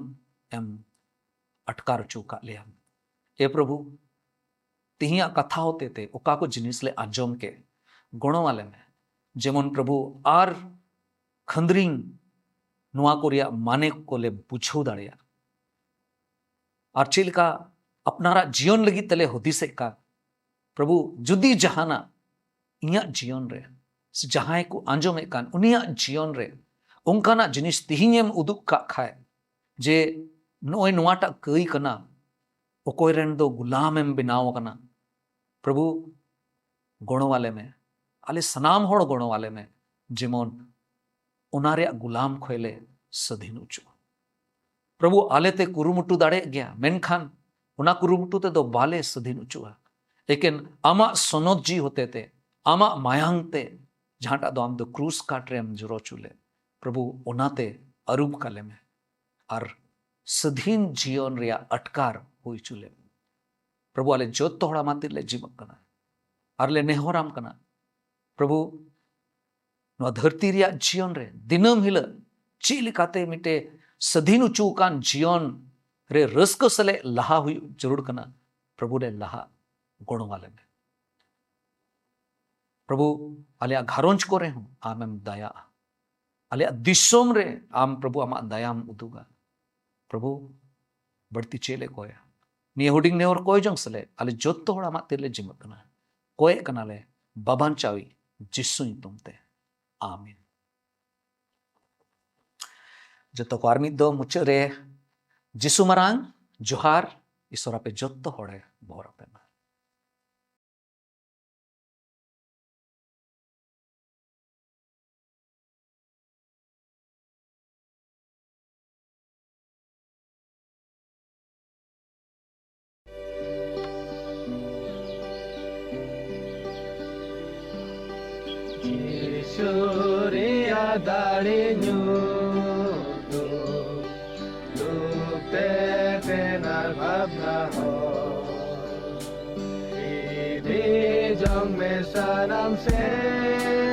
ᱮᱢ ᱟᱴᱠᱟᱨ ᱦᱚᱪᱚ ᱟᱠᱟᱫ ᱞᱮᱭᱟ᱾ ᱮ ᱯᱨᱚᱵᱷᱩ, ᱛᱤᱦᱤᱧᱟᱜ ᱠᱟᱛᱷᱟ ᱦᱚᱛᱮ ᱛᱮ ᱚᱠᱟ ᱠᱚ ᱡᱤᱱᱤᱥ ᱞᱮ ᱟᱸᱡᱚᱢ ᱠᱮᱫ, ᱜᱚᱲᱚ ᱟᱞᱮ ᱢᱮ᱾ ᱡᱮᱢᱚᱱ ᱯᱨᱚᱵᱷᱩ, ᱟᱨ ᱠᱷᱟᱹᱱᱫᱽᱨᱤᱝ ᱱᱚᱣᱟ ᱠᱚ ᱨᱮᱭᱟᱜ ᱢᱟᱱᱮ ᱠᱚᱞᱮ ᱵᱩᱡᱷᱟᱹᱣ ᱫᱟᱲᱮᱭᱟᱜ᱾ ᱟᱨ ᱪᱮᱫ ᱞᱮᱠᱟ ᱟᱯᱱᱟᱨᱟᱜ ᱡᱤᱭᱚᱱ ᱞᱟᱹᱜᱤᱫ ᱛᱮᱞᱮ ᱦᱩᱫᱤᱥᱮᱫ ᱠᱟᱱ, ᱯᱨᱚᱵᱷᱩ, ᱡᱩᱫᱤ ᱡᱟᱦᱟᱱᱟᱜ ᱤᱧᱟᱹᱜ ᱡᱤᱭᱚᱱ ᱨᱮ ᱥᱮ ᱡᱟᱦᱟᱸᱭ ᱠᱚ ᱟᱸᱡᱚᱢᱮᱫ ᱠᱟᱱ ᱩᱱᱤᱭᱟᱜ ᱡᱤᱭᱚᱱ ᱨᱮ ᱚᱱᱠᱟᱱᱟᱜ ᱡᱤᱱᱤᱥ ᱛᱤᱦᱤᱧᱮᱢ ᱩᱫᱩᱜ ᱠᱟᱜ ᱠᱷᱟᱡ, ᱡᱮ ᱱᱚᱜᱼᱚᱭ ᱱᱚᱣᱟᱴᱟᱜ ᱠᱟᱹᱭ ᱠᱟᱱᱟ, ᱚᱠᱚᱭ ᱨᱮᱱ ᱫᱚ ᱜᱩᱞᱟᱢᱮᱢ ᱵᱮᱱᱟᱣ ᱟᱠᱟᱱᱟ, ᱯᱨᱚᱵᱷᱩ, ᱜᱚᱲᱚ ᱟᱞᱮ ᱢᱮ᱾ ᱟᱞᱮ ᱥᱟᱱᱟᱢ ᱦᱚᱲ ᱜᱚᱲᱚ ᱟᱞᱮ ᱢᱮ, ᱡᱮᱢᱚᱱ ᱚᱱᱟ ᱨᱮᱭᱟᱜ ᱜᱩᱞᱟᱢ ᱠᱷᱚᱱ ᱞᱮ ᱥᱟᱹᱫᱷᱤᱱ ᱦᱚᱪᱚᱜᱼᱟ᱾ ᱯᱨᱚᱵᱷᱩ, ᱟᱞᱮ ᱛᱮ ᱠᱩᱨᱩᱢᱩᱴᱩ ᱫᱟᱲᱮᱭᱟᱜ ᱜᱮᱭᱟ, ᱢᱮᱱᱠᱷᱟᱱ ᱚᱱᱟ ᱠᱩᱨᱩᱢᱩᱴᱩ ᱛᱮᱫᱚ ᱵᱟᱞᱮ ᱥᱟᱹᱫᱷᱤᱱ ᱦᱚᱪᱚᱜᱼᱟ᱾ ᱮᱠᱮᱱ ᱟᱢᱟᱜ ᱥᱚᱱᱚᱛ ᱡᱤᱣᱤ ᱦᱚᱛᱮ ᱛᱮ, ᱟᱢᱟᱜ ᱢᱟᱭᱟᱝ ᱛᱮ, ᱡᱟᱦᱟᱸᱴᱟᱜ ᱫᱚ ᱟᱢ ᱫᱚ ᱠᱨᱩᱥ ᱠᱟᱴ ᱨᱮᱢ ᱡᱚᱨᱚ ᱦᱚᱪᱚ ᱞᱮᱫ, ᱯᱨᱚᱵᱷᱩ, ᱚᱱᱟᱛᱮ ᱟᱹᱨᱩᱵ ᱠᱟᱞᱮ ᱢᱮ ᱟᱨ ᱥᱟᱹᱫᱷᱤᱱ ᱡᱤᱭᱚᱱ ᱨᱮᱭᱟᱜ ᱟᱴᱠᱟᱨ ᱦᱩᱭ ᱦᱚᱪᱚ ᱞᱮ ᱢᱮ᱾ ᱯᱨᱚᱵᱷᱩ, ᱟᱞᱮ ᱡᱚᱛᱚ ᱦᱚᱲ ᱟᱢᱟᱜ ᱛᱤ ᱨᱮᱞᱮ ᱡᱤᱢᱟᱹᱜ ᱠᱟᱱᱟ ᱟᱨ ᱞᱮ ᱱᱮᱦᱚᱨᱟᱢ ᱠᱟᱱᱟ, ᱯᱨᱚᱵᱷᱩ, ᱱᱚᱣᱟ ᱫᱷᱟᱹᱨᱛᱤ ᱨᱮᱭᱟᱜ ᱡᱤᱭᱚᱱ ᱨᱮ ᱫᱤᱱᱟᱹᱢ ᱦᱤᱞᱳᱜ ᱪᱮᱫ ᱞᱮᱠᱟᱛᱮ ᱢᱤᱫᱴᱮᱡ ᱥᱟᱹᱫᱷᱤᱱ ᱦᱚᱪᱚ ᱟᱠᱟᱱ ᱡᱤᱭᱚᱱ ᱨᱮ ᱨᱟᱹᱥᱠᱟᱹ ᱥᱟᱞᱟᱜ ᱞᱟᱦᱟ ᱦᱩᱭᱩᱜ ᱡᱟᱹᱨᱩᱲ ᱠᱟᱱᱟ, ᱯᱨᱚᱵᱷᱩ, ᱞᱮ ᱞᱟᱦᱟ ᱜᱚᱲᱚ ᱟᱞᱮ ᱢᱮ᱾ ᱯᱨᱚᱵᱷᱩ, ᱟᱞᱮᱭᱟᱜ ᱜᱷᱟᱨᱚᱸᱡᱽ ᱠᱚᱨᱮ ᱦᱚᱸ ᱟᱢᱮᱢ ᱫᱟᱭᱟᱜᱼᱟ, ᱟᱞᱮᱭᱟᱜ ᱫᱤᱥᱚᱢ ᱨᱮ ᱟᱢ, ᱯᱨᱚᱵᱷᱩ, ᱟᱢᱟᱜ ᱫᱟᱭᱟᱢ ᱩᱫᱩᱜᱟ᱾ ᱯᱨᱚᱵᱷᱩ, ᱵᱟᱹᱲᱛᱤ ᱪᱮᱫ ᱞᱮ ᱠᱚᱭᱟ? ᱱᱤᱭᱟᱹ ᱦᱩᱰᱤᱧ ᱱᱮᱦᱚᱨ ᱠᱚᱭ ᱡᱚᱝ ᱥᱟᱞᱟᱜ ᱟᱞᱮ ᱡᱚᱛᱚ ᱦᱚᱲ ᱟᱢᱟᱜ ᱛᱤ ᱨᱮᱞᱮ ᱡᱤᱢᱟᱹᱜ ᱠᱟᱱᱟ, ᱠᱚᱭᱮᱜ ᱠᱟᱱᱟᱞᱮ ᱵᱟᱵᱟᱧᱪᱟᱣᱤᱡ ᱡᱤᱥᱩ ᱧᱩᱛᱩᱢ ᱛᱮ, ᱟᱢᱮᱱ᱾ ᱡᱚᱛᱚ ᱠᱚ ᱟᱨ ᱢᱤᱫ ᱫᱚ ᱢᱩᱪᱟᱹᱫ ᱨᱮ ᱡᱤᱥᱩ ᱢᱟᱨᱟᱝ ᱡᱚᱦᱟᱨ, ᱤᱥᱚᱨ ᱟᱯᱮ ᱡᱚᱛᱚ ᱦᱚᱲᱮ ᱵᱷᱚᱨ ᱟᱯᱮ ᱢᱟ᱾ ᱡᱤᱥᱩ ᱨᱮᱭᱟᱜ ᱫᱟᱲᱮ ᱧᱩᱛᱩᱢ, ᱫᱩᱠ ᱛᱮ ᱛᱮᱱᱟᱨ ᱵᱷᱟᱵᱽᱱᱟ ᱦᱚᱸ ᱤᱫᱤ ᱡᱚᱝ ᱢᱮ ᱥᱟᱱᱟᱢ ᱥᱮ᱾